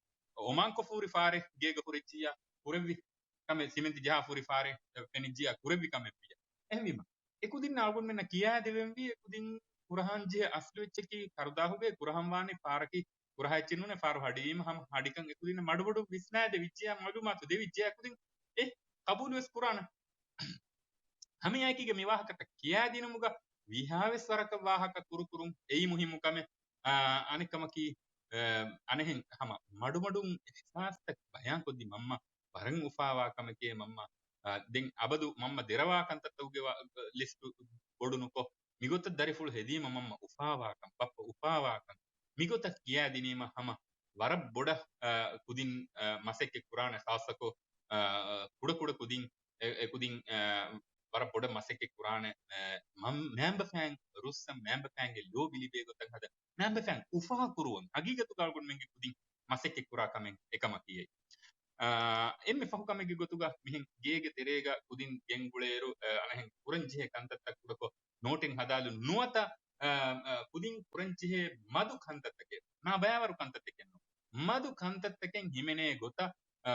އޮމާންކޮށް ހުރި ފާރެއް ގޭގަ ހުރެއްޖިއްޔާ ކުރެއްވި ކަމެއް، ސިމެންތި ޖަހާ ހުރި ފާރެއް ފެނިއްޖިއްޔާ ކުރެއްވި ކަމެއް ވިއްޔާ. އެހެންވީމަ އެކުދިންނަށް އަޅުގަނޑުމެންނަށް ކިޔާދެވެންވީ އެކުދިން ކުރަހަން ޖެހޭ އަސްލު އެއްޗަކީ ކަރުދާހުގައި ކުރަހަން ވާނީ ފާރަކީ ކުރަހަ އެއްޗެއް ނޫނޭ، ފާރު ހަޑިވީމަ ހަމަ ހަޑިކަން އެކުދިންނަށް މަޑުމަޑުން ވިސްނާދެވިއްޖެޔާ މައުލޫމާތު ދެވިއްޖެޔާ އެކުދިން އެ ޤަބޫލު ވެސް ކުރާނެ. ހަމައެކީގަ މި ވާހަކަތައް ކިޔާދިނުމުގަ ވީހާވެސް ވަރަކަށް ވާހަކަ ކުރުކުރުން އެއީ މުހިއްމު ކަމެއް. އާ، އަނެއްކަމަކީ، އާ، އަނެއްހެން ހަމަ މަޑުމަޑުން އިޙްސާސްތައް ބަޔާންކޮށްދިން މަންމަ ވަރަށް އުފާވާ ކަމެކޭ މަންމަ. އާ، ދެން އަބަދު މަންމަ ދެރަވާ ކަންތައްތަކުގެ ވާ-، ލިސްޓު ބޮޑު ނުކޮށް، މިގޮތަށް ދަރިފުޅު ހެދީމަ މަންމަ އުފާވާކަން، ބައްޕަ އުފާވާކަން، މިގޮތަށް ކިޔާދިނީމަ ހަމަ ވަރަށް ބޮޑަށް، އާ، ކުދިން، އާ، މަސައްކަތް ކުރާނެ، ޚާއްޞަކޮށް، އާ، ކުޑަކުޑަ ކުދިން، އެ، އެ ކުދިން، އާ، ވަރަށް ބޮޑަށް މަސައްކަތް ކުރާނެ، އާ، މަން-، މައިންބަފައިން ރުއްސަން، މައިންބަފައިންގެ ލޯބި ލިބޭ ގޮތަށް ހަދަން، މައިންބަފައިން އުފާ ކުރުވަން ހަގީގަތުގަ އަޅުގަނޑުމެންގެ ކުދިން މަސައްކަތް ކުރާ ކަމެއް އެކަމަކީ. އާ، އެންމެ ފަހު ކަމެއްގެ ގޮތުގަ މިހެން ގޭގެ ތެރޭގަ ކުދިން ގެންގުޅޭއިރު، އަ، އަނެއްހެން ކުރަންޖެހޭ ކަންތައްތައް ކުޑަކޮށް ނޯޓެއް ހަދާލުން ނުވަތަ، އަ، އަ، ކުދިން ކުރަންޖެހޭ މަދު ކަންތައްތަކެއް، ނާބައިވަރު ކަންތައްތަކެއް ނޫން. މަދު ކަންތައްތަކެއް ހިމެނޭ ގޮތަށް، އަ،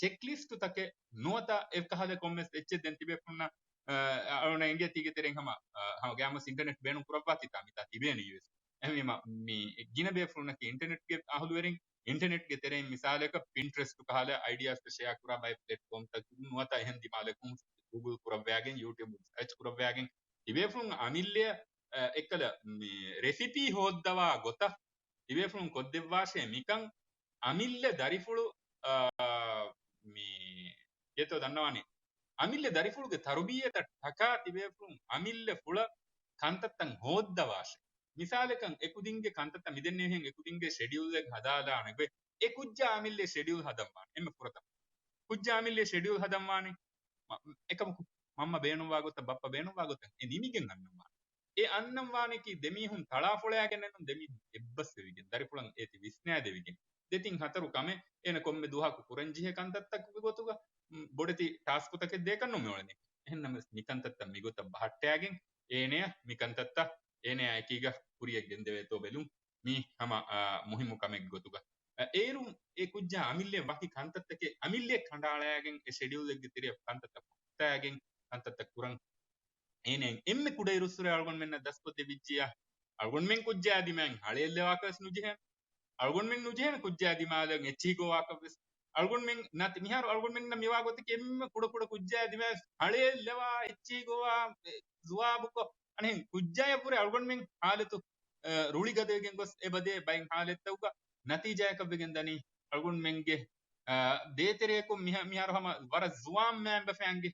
ޗެކްލިސްޓުތަކެއް ނުވަތަ އެކަހަލަ ކޮންމެސް އެއްޗެއް ދެން ތިބޭފުޅުންނަށް، އަ، އަޅުގަނޑަށް އެނގޭ ތީގެ ތެރެއިން ހަމަ، އަ، ހަމަ ގައިމުވެސް އިންޓަނެޓް ބޭނުން ކުރައްވާތީ ތާ މިތާ ތިބޭނީ ވެސް. އެހެންވީމަ، މި ގިނަ ބޭފުޅުންނަކީ އިންޓަނެޓްގެ އަހުލުވެރިން، އިންޓަނެޓްގެ ތެރެއިން މިސާލަކަށް ޕިންޓްރެސްޓު ކަހަލަ އައިޑިއާސް ޝެއާ ކުރާ ބައެއް ޕްލެޓްފޯމްތައް ނުވަތަ އެހެން ދިމާލަކުން ގޫގުލް ކުރައްވާގެން، ޔޫޓިއުބް ސަރޗް ކުރައްވާގެން، ތިބޭފުޅުން އަމިއްލަ، އަ، އެއްކަލަ މި ރެސިޕީ ހޯއްދަވާ ގޮތަށް ތިބޭފުޅުން ކޮށްދެއްވާށޭ މިކަން. އަމިއްލަ ދަރިފުޅު، އާ، މި ގެތޯ ދަންނަވާނީ. އަމިއްލަ ދަރިފުޅުގެ ތަރުބިއްޔަތަށް ޓަކާ ތިބޭފުޅުން އަމިއްލަ ފުޅަށް ކަންތައްތައް ހޯއްދަވާށޭ. މިސާލަކަށް އެކުދިންގެ ކަންތައްތައް މިދެންނެވިހެން އެކުދިންގެ ޝެޑިއުލްއެއް ހަދާލާނެ ގޮތް، އެ ކުއްޖާ އަމިއްލަ ޝެޑިއުލް ހަދަންވާނެ. އެންމެ ފުރަތަމަ ކުއްޖާ އަމިއްލަ ޝެޑިއުލް ހަދަންވާނެ. މަ-، އެކަމަކު މަންމަ ބޭނުންވާ ގޮތަށް، ބައްޕަ ބޭނުންވާ ގޮތަށް އެ ނިމިގެން އަންނަންވާނެ. އެ އަންނަންވާނެކީ ދެމީހުން ތަޅާފޮޅާގެންނެއްނު، ދެމީހުން އެއްބަސްވެވިގެން، ދަރިފުޅަށް އޭތި ވިސްނާދެވިގެން. ދެތިން ހަތަރު ކަމެއް އޭނަ ކޮންމެ ދުވަހަކު ކުރަންޖެހޭ ކަންތައްތަކުގެ ގޮތުގަ، މް، ބޮޑެތި ޓާސްކުތަކެއް ދޭކަށް ނޫން މިއުޅެނީ. އެހެންނަމަވެސް މިކަންތައްތައް މިގޮތަށް ބަހައްޓާގެން އޭނަޔަށް މިކަންތައްތައް އޭނަޔާ އެކީގަ ކުރިޔަށް ގެންދެވޭތޯ ބެލުން މީ ހަމަ، އާ، މުހިއްމު ކަމެއްގެ ގޮތުގަ. އަ، އޭރުން އެ ކުއްޖާ އަމިއްލަ ވަކި ކަންތައްތަކެއް، އަމިއްލަ ކަނޑައަޅައިގެން އެ ޝެޑިއުލްއެއްގެ ތެރެއަށް ކަންތައްތައް ފުއްޓައިގެން ކަންތައްތައް ކުރަން އޭނައިން އެންމެ ކުޑައިރުއްސުރެ އަޅުގަނޑުމެންނަށް ދަސްކޮށްދެވިއްޖިއްޔާ، އަޅުގަނޑުމެން ކުއްޖާ ދިމާއިން ހަޅޭއްލަވާކަށް ވެސް ނުޖެހޭނެ. އަޅުގަނޑުމެން ނުޖެހޭނެ ކުއްޖާ ދިމާލަށް އެއްޗިހި ގޮވާކަށް ވެސް. އަޅުގަނޑުމެން ނަތި، މިހާރު އަޅުގަނޑުމެންނަށް މިވާ ގޮތަކީ އެންމެ ކުޑަ ކުޑަ ކުއްޖާ ދިމާވެސް ހަޅޭއްލަވާ އެއްޗިހި ގޮވާ، އެ، ޒުވާބުކޮށް، އަނެއް ކުއްޖާޔަށްވުރެ އަޅުގަނޑުމެން ހާލަތު، އަ، ރުޅިގަދަވެގެން ގޮސް އެބަދޭ ބައެއް ހާލަތްތަކުގަ ނަތީޖާޔަކަށްވެގެން ދަނީ އަޅުގަނޑުމެންގެ، އަ، ދޭތެރެއަކުން މިހާ-، މިހާރު ހަމަ ވަރަށް ޒުވާން މައިންބަފައިންގެ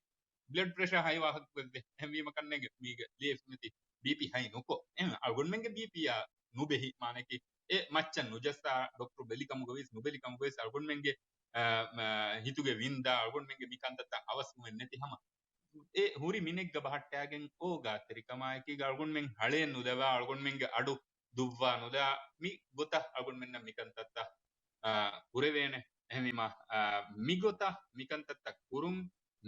ބްލަޑް ޕްރެޝާ ހައި ވާހަކަ ވެއްވެ. އެހެންވީމަ ކަންނޭނގެ މީގެ ލޭފުނެތި ބީޕީ ހައި ނުކޮށް. އެހެން އަޅުގަނޑުމެންގެ ބީޕީއާ ނުބެހި މާނައަކީ އެ މައްޗަށް ނުޖައްސާ ޑޮކްޓަރު ބެލި ކަމުގަ ވިޔަސް ނުބެލި ކަމުގަ ވިޔަސް އަޅުގަނޑުމެންގެ، އަ، މަ، ހިތުގެ ވިންދާ އަޅުގަނޑުމެންގެ މި ކަންތައްތައް އަވަސްވުމެއް ނެތި ހަމަ އެ ހުރި މިނެއްގަ ބަހައްޓާގެން އޯގާތެރިކަމާއެކީގަ އަޅުގަނޑުމެން ހަޅޭއް ނުލަވާ އަޅުގަނޑުމެންގެ އަޑު ދުއްވާ ނުލާ މި ގޮތަށް އަޅުގަނޑުމެންނަށް މިކަންތައްތައް، އާ، ކުރެވޭނެ. އެހެންވީމަ، އާ، މިގޮތަށް މިކަންތައްތައް ކުރުން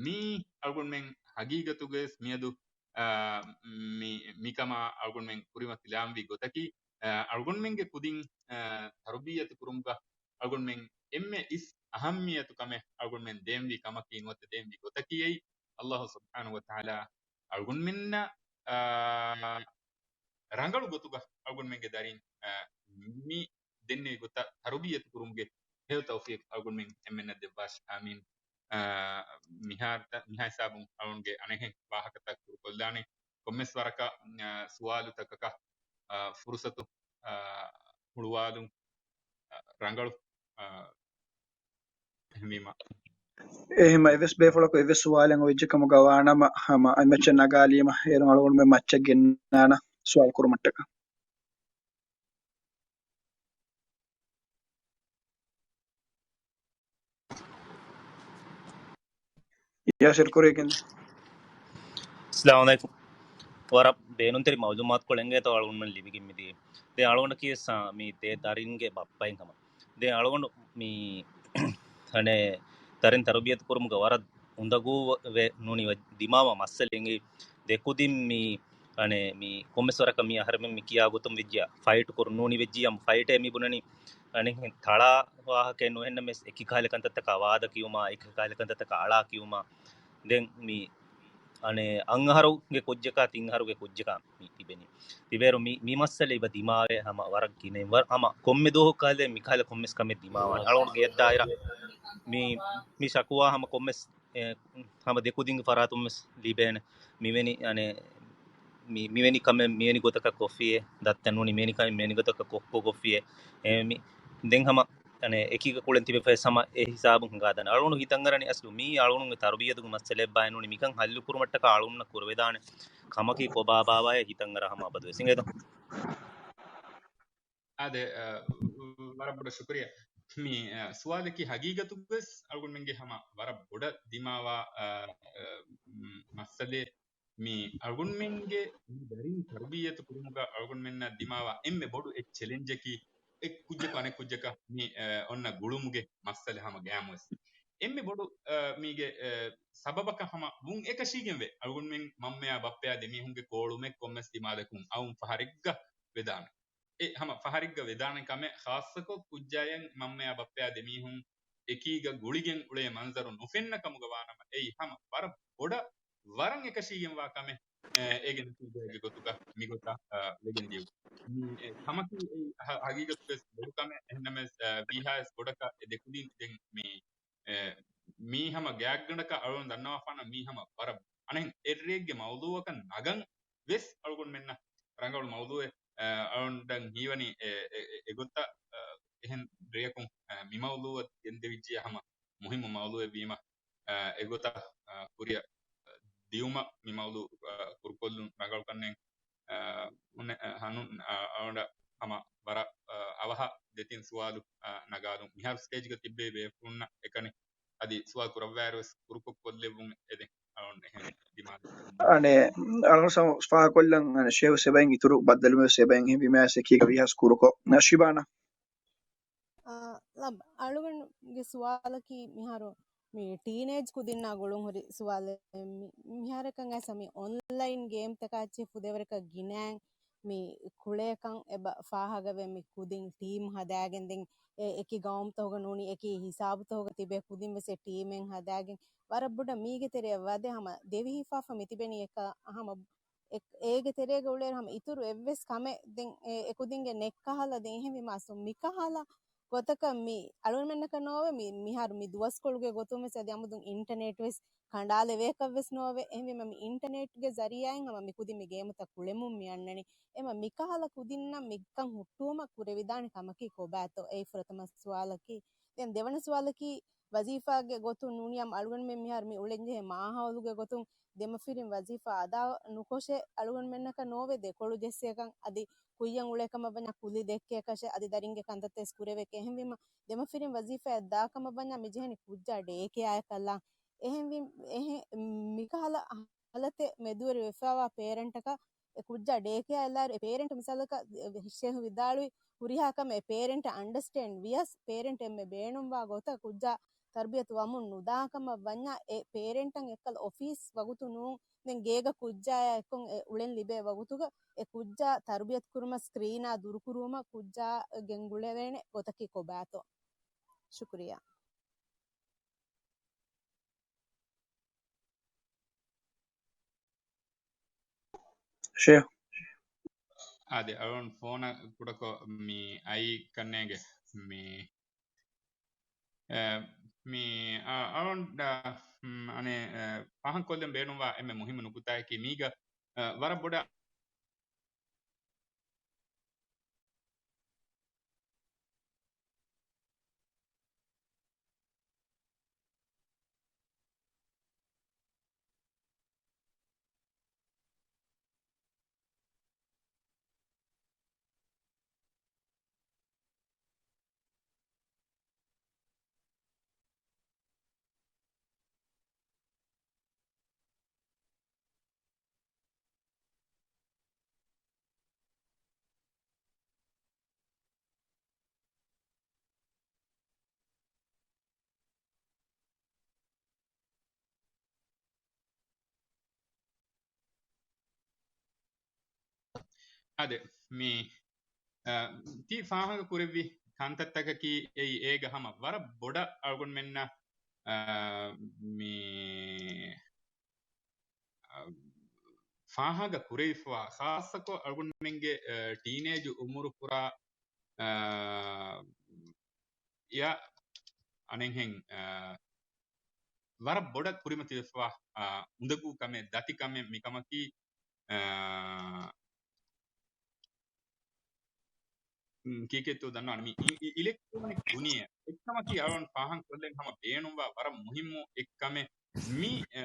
މީ އަޅުގަނޑުމެން ހަގީގަތުގަވެސް މިއަދު، އާ، މި، މިކަމާ އަޅުގަނޑުމެން ކުރިމަތިލާންވީ ގޮތަކީ، އަޅުގަނޑުމެންގެ ކުދިން ތަރުބިއްޔަތު ކުރުމުގަ އަޅުގަނޑުމެން އެންމެ އިސް އަހައްމިއްޔަތު ކަމެއް އަޅުގަނޑުމެން ދޭންވީ ކަމަކީ ނުވަތަ ދޭންވީ ގޮތަކީ އެއީ، އައްލާހު ސުބްޙާނަހު ވަތަޢާލާ އަޅުގަނޑުމެންނަށް ރަނގަޅު ގޮތުގަ އަޅުގަނޑުމެންގެ ދަރިން މި ދެންނެވި ގޮތަށް ތަރުބިއްޔަތު ކުރުމުގެ ހެޔޮ ތައުފީޤު އަޅުގަނޑުމެން އެންމެންނަށް ދެއްވާށި. އާމީން. މިހާރު، މިހާ ހިސާބުން އަޅުގަނޑުގެ އަނެއްހެން ވާހަކަތައް ކުރުކޮށްލާނެ. ކޮންމެސް ވަރަކަށް ސުވާލުތަކަކަށް ފުރުސަތު ހުޅުވާލުން ރަނގަޅު. އެހެންވީމަ، އެހެން އެއްވެސް ބޭފުޅަކު އެއްވެސް ސުވާލެއް އޮވެއްޖެ ކަމުގަ ވާނަމަ، ހަމަ މައްޗަށް ނަގާލީމަ، އޭރުން އަޅުގަނޑުމެން މައްޗަށް ގެންނާނަ ސުވާލު ކުރުމަށްޓަކަ. ޔާސިރު ކުރިޔަށް ގެންދޭ. އައްސަލާމު ޢަލައިކުމް. ވަރަށް ބޭނުންތެރި މަޢުލޫމާތުކޮޅެއް އިނގޭތޯ އަޅުގަނޑުމެން ލިބިގެން މިދިޔަ. ދެން އަޅުގަނޑަކީ ވެސް، އާ، މި ދެ ދަރިންގެ ބައްޕައެއް ހަމަ. ދެން އަޅުގަނޑު މި، އަނެއް، ދަރިން ތަރުބިޔަތު ކުރުމުގަ ވަރަށް އުނދަގޫ ވެ ނޫނީ ދިމާވާ މައްސަލަ އިނގޭ. ދެ ކުދިން މި، އަނެއް، މި ކޮންމެސް ވަރަކަށް މި އަހަރެމެން މި ކިޔާ ގޮތުން ވެއްޖިޔާ ފައިޓް ކުރުން ނޫނީ ވެއްޖިޔާ ފައިޓޭ މި ބުނަނީ. އަނެއް ތަޅާ ވާހަކައެއް ނުވެހެންނަމެސް އެކި ކަހަލަ ކަންތައްތަކާ ވާދަ ކިޔުމާ، އެކި ކަހަލަ ކަންތައްތަކާ އަޅާ ކިޔުމާ. ދެން މި، އަނެއް، އަށް އަހަރުގެ ކުއްޖަކާ ތިން އަހަރުގެ ކުއްޖަކާ މި ތިބެނީ. ތިބޭރު މި، މި މައްސަލަ އިބަ ދިމާވޭ ހަމަ ވަރަށް ގިނައިން ވަރަށް ހަމަ ކޮންމެ ދުވަހު ކަހަލަ މި ކަހަލަ ކޮންމެސް ކަމެއް ދިމާވާނެ. އަޅުގަނޑު ގެއަށް ދާއިރާ މި، މި ޝަކުވާ ހަމަ ކޮންމެސް އެ، ހަމަ ދެ ކުދިންގެ ފަރާތުން ވެސް ލިބޭނެ. މިވެނި، އަނެއް، މި، މިވެނި ކަމެއް މިވެނި ގޮތަކަށް ކޮށްފިއޭ، ދައްތަ ނޫނީ މިވެނި ކަމެއް މިވެނި ގޮތަކަށް ކޮށްކޮށް ކޮށްފިއޭ. އެ، މި، ދެން ހަމަ، އަނެއް، އެކީގަ ކުޅެން ތިބެފައި ހަމަ އެ ހިސާބުން ހިނގާދާނެ. އަޅުގަނޑު ހިތަށްއަރަނީ އަސްލު މީ އަޅުގަނޑުގެ ތަރުބިއްޔަތުގެ މައްސަލައެއްބާއޭ ނޫނީ މިކަން ހައްލު ކުރުމަށްޓަކާ އަޅުގަނޑުންނަށް ކުރެވިދާނެ ކަމަކީ ކޮބާބާވާއޭ ހިތަށްއަރާ ހަމަ އަބަދުވެސް އިނގޭތޯ. އާދެ، އަ، ވަރަށް ބޮޑަށް ޝުކުރިއްޔާ. މި، އަ، ސުވާލަކީ ހަގީގަތުގަވެސް އަޅުގަނޑުމެންގެ ހަމަ ވަރަށް ބޮޑަށް ދިމާވާ، އަ، އަ، މް، މައްސަލައެއް. މި އަޅުގަނޑުމެންގެ މި ދަރިން ތަރުބިއްޔަތު ކުރުމުގަ އަޅުގަނޑުމެންނަށް ދިމާވާ އެންމެ ބޮޑު އެއް ޗެލެންޖަކީ އެއް ކުއްޖަކު އަނެއް ކުއްޖަކަށް މި، އަ، އޮންނަ ގުޅުމުގެ މައްސަލަ ހަމަ ގައިމުވެސް. އެންމެ ބޮޑު، އަ، މީގެ، އަ، ސަބަބަކަށް ހަމަ ވުން އެކަށީގެންވޭ އަޅުގަނޑުމެން މަންމަޔާ ބައްޕަޔާ ދެމީހުންގެ ކޯޅުމެއް ކޮންމެސް ދިމާލަކުން އައުން ފަހަރެއްގަ ވެދާނެ. އެ ހަމަ ފަހަރެއްގަ ވެދާނެ ކަމެއް، ޚާއްޞަކޮށް ކުއްޖާޔަށް މަންމަޔާ ބައްޕަޔާ ދެމީހުން އެކީގަ ގުޅިގެން އުޅޭ މަންޒަރު ނުފެންނަ ކަމުގަ ވާނަމަ، އެއީ ހަމަ ވަރަށް ބޮޑަށް ވަރަށް އެކަށީގެންވާ ކަމެއް، އެ، އޭގެ ނަތީޖާގެ ގޮތުގަ މިގޮތަށް، އަ، ވެގެން ދިޔުން. މި، އެ، ކަމަކީ އެއީ ހަ-، ހަގީގަތުގަވެސް ބޮޑު ކަމެއް. އެހެންނަމަވެސް، އަ، ވީހާވެސް ބޮޑަކަށް އެ ދެކުދިން ދެން މި، އެ، މީ ހަމަ ގާތްގަނޑަކަށް އަޅުގަނޑު ދަންނަވާފާނަން މީ ހަމަ ވަރަށް އަނެއް އެއްރެއެއްގެ މައުޟޫއަކަށް ނަގަން ވެސް އަޅުގަނޑުމެންނަށް ރަނގަޅު މައުޟޫއެއް، އަ، އަޅުގަނޑަށް ހީވަނީ އެ، އެ، އެ، އެގޮތަށް، އަ، އެހެން ރެޔަކުން، އަ، މި މައުޟޫއަށް ގެންދެވިއްޖިޔާ ހަމަ މުހިއްމު މައުޟޫއެއް ވީމަ، އަ، އެގޮތަށް، އަ، ކުރިއަށް ދިޔުމަށް މި މައުޟޫ، އަ، ކުރުކޮށްލުން ރަނގަޅުކަންނޭނގެ. އަ، އަ، އަޅުގަނޑަށް ހަމަ ވަރަށް، އަ، އަވަހަށް ދެތިން ސުވާލު، އަ، ނަގާލުން. މިހާރު ސްޓޭޖްގަ ތިއްބެވި ބޭފުޅުންނަށް އެކަނި އަދި ސުވާލު ކުރައްވާއިރު ވެސް ކުރުކޮށް ކޮށްލެއްވުން އެދެން. އަޅުގަނޑު އެހެން ޑިމާންޑް. އަނެއް، އަޅުގަނޑު ސަމަ-، ފާހަގަކޮށްލަން، އަނެއް، ޝޭވްސް އެބައިން އިތުރު ބައްދަލުވެސް އެބައިން އެހެން ވީމާސް އެކީގަ ވީހާސް ކުރުކޮށް. ޝިބާނާ. އާ، ލައް، އަޅުގަނޑުގެ ސުވާލަކީ މިހާރު މި ޓީނޭޖް ކުދިންނާ ގުޅުން ހުރި ސުވާލެއް. މި-، މިހާރަކަށް އައިސް މި އޮންލައިން ގޭމްތަކާ އެއްޗެއް ފުދޭވަރަކަށް ގިނައިން މި ކުޅޭކަން އެބަ ފާހަގަވެ މި ކުދިން ޓީމް ހަދާގެން ދެން އެ އެކި ގައުމުތަކުގަ ނޫނީ އެކި ހިސާބުތަކުގަ ތިބޭ ކުދިން ވެސް އެ ޓީމެއް ހަދާގެން ވަރަށް ބޮޑަށް މީގެ ތެރެއަށް ވަދެ ހަމަ ދެވިހިފާފަ މި ތިބެނީ އެކަ ހަމަ އެ-، އޭގެ ތެރޭގަ އުޅޭ ހަމަ އިތުރު އެއްވެސް ކަމެއް ދެން އެ-، އެކުދިންގެ ނެއްކަހަލަ ދެން އެހެންވީމާ އަސްލު މިކަހަލަ ގޮތަކަށް މި އަޅުގަނޑުމެންނަކަށް ނޯވެ މި މިހާރު މި ދުވަސްކޮޅުގެ ގޮތުން ވެސް އަދި އަމުދުން އިންޓަނެޓް ވެސް ކަނޑާލެވޭކަށް ވެސް ނޯވެ. އެހެންވީމަ މި އިންޓަނެޓްގެ ޒަރީއާއިން ހަމަ މި ކުދިން މި ގޭމުތައް ކުޅެމުން މި އަންނަނީ. އެމަ މިކަހަލަ ކުދިންނަށް މިކަން ހުއްޓުވުމަށް ކުރެވިދާނެ ކަމަކީ ކޮބާތޯ؟ އެއީ ފުރަތަމަ ސުވާލަކީ. ދެން ދެވަނަ ސުވާލަކީ ވަޒީފާގެ ގޮތުން ނޫނީ އަޅުގަނޑުމެން މިހާރު މި އުޅެންޖެހޭ މާހައުލުގެ ގޮތުން ދެމަފިރިން ވަޒީފާ އަދާ ނުކޮށެ އަޅުގަނޑުމެންނަކަށް ނޯވެ ދެކޮޅު ޖެއްސޭކަން އަދި ކުއްޔަށް އުޅޭ ކަމަށް ވަންޏާ ކުލި ދެއްކޭކަށެ އަދި ދަރިންގެ ކަންތައްތައް ވެސް ކުރެވޭކަށެ. އެހެންވީމަ ދެމަފިރިން ވަޒީފާއަށް ދާ ކަމަށް ވަންޏާ މި ޖެހެނީ ކުއްޖާ ޑޭކެއާއަކަށްލާން. އެހެންވީ، އެހެން މިކަހަލަ ހާލަތެއް މެދުވެރި ވެފައިވާ ޕޭރެންޓަކަށް އެ ކުއްޖާ ޑޭކެއާ އެއްލާއިރު އެ ޕޭރެންޓް މިސާލަކަށް ޝޭހު ވިދާޅުވި ހުރިހާ ކަމެއް އެ ޕޭރެންޓަށް އަންޑަސްޓޭންޑް ވިޔަސް ޕޭރެންޓް އެންމެ ބޭނުންވާ ގޮތަށް ކުއްޖާ ތަރުބިޔަތު ވަމުން ނުދާ ކަމަށް ވަންޏާ އެ ޕޭރެންޓަށް އެއްކަލަ އޮފީސް ވަގުތު ނޫން ދެން ގޭގަ ކުއްޖާއާ އެއްކޮށް އެ އުޅެން ލިބޭ ވަގުތުގަ އެ ކުއްޖާ ތަރުބިޔަތު ކުރުމަށް ސްކްރީނާ ދުރުކުރުވުމަށް ކުއްޖާ ގެންގުޅެވޭނެ ގޮތަކީ ކޮބާތޯ؟ ޝުކުރިއްޔާ. ޝޭ. އާދެ، އަޅުން ފޯނަށް ކުޑަކޮށް މި އައި ކަންނޭގެ މި، އެ، މި، އަ، އަޅުން، އަ، މް، އަނެއް، އެ، ފާހަގަކޮށްލަން ބޭނުންވާ އެންމެ މުހިއްމު ނުކުތާއަކީ މީގަ، އަ، ވަރަށް ބޮޑަށް އާދެ، މި، އަ، ތި ފާހަގަ ކުރެއްވި ކަންތައްތަކަކީ އެއީ އޭގަ ހަމަ ވަރަށް ބޮޑަށް އަޅުގަނޑުމެންނަށް، އަ، މި، އަ، ފާހަގަ ކުރެވިފަވާ، ޚާއްޞަކޮށް އަޅުގަނޑުމެންގެ، އަ، ޓީނޭޖު އުމުރު ކުރާ، އަ، އެއާ އަނެއްހެން، އަ، ވަރަށް ބޮޑަށް ކުރިމަތިވެފަވާ، އަ، އުނދަގޫ ކަމެއް، ދަތި ކަމެއް މިކަމަކީ، އަ، ކީކޭތޯ ދަންނާނެ މި އި-، އި-، އިލެކްޓްރޯނިކް ދުނިޔެ އެއްކަމަކީ އަޅުން ފާހަގަ ކޮށްލެން ހަމަ ބޭނުންވާ ވަރަށް މުހިއްމު އެއްކަމެއް މި، އަ،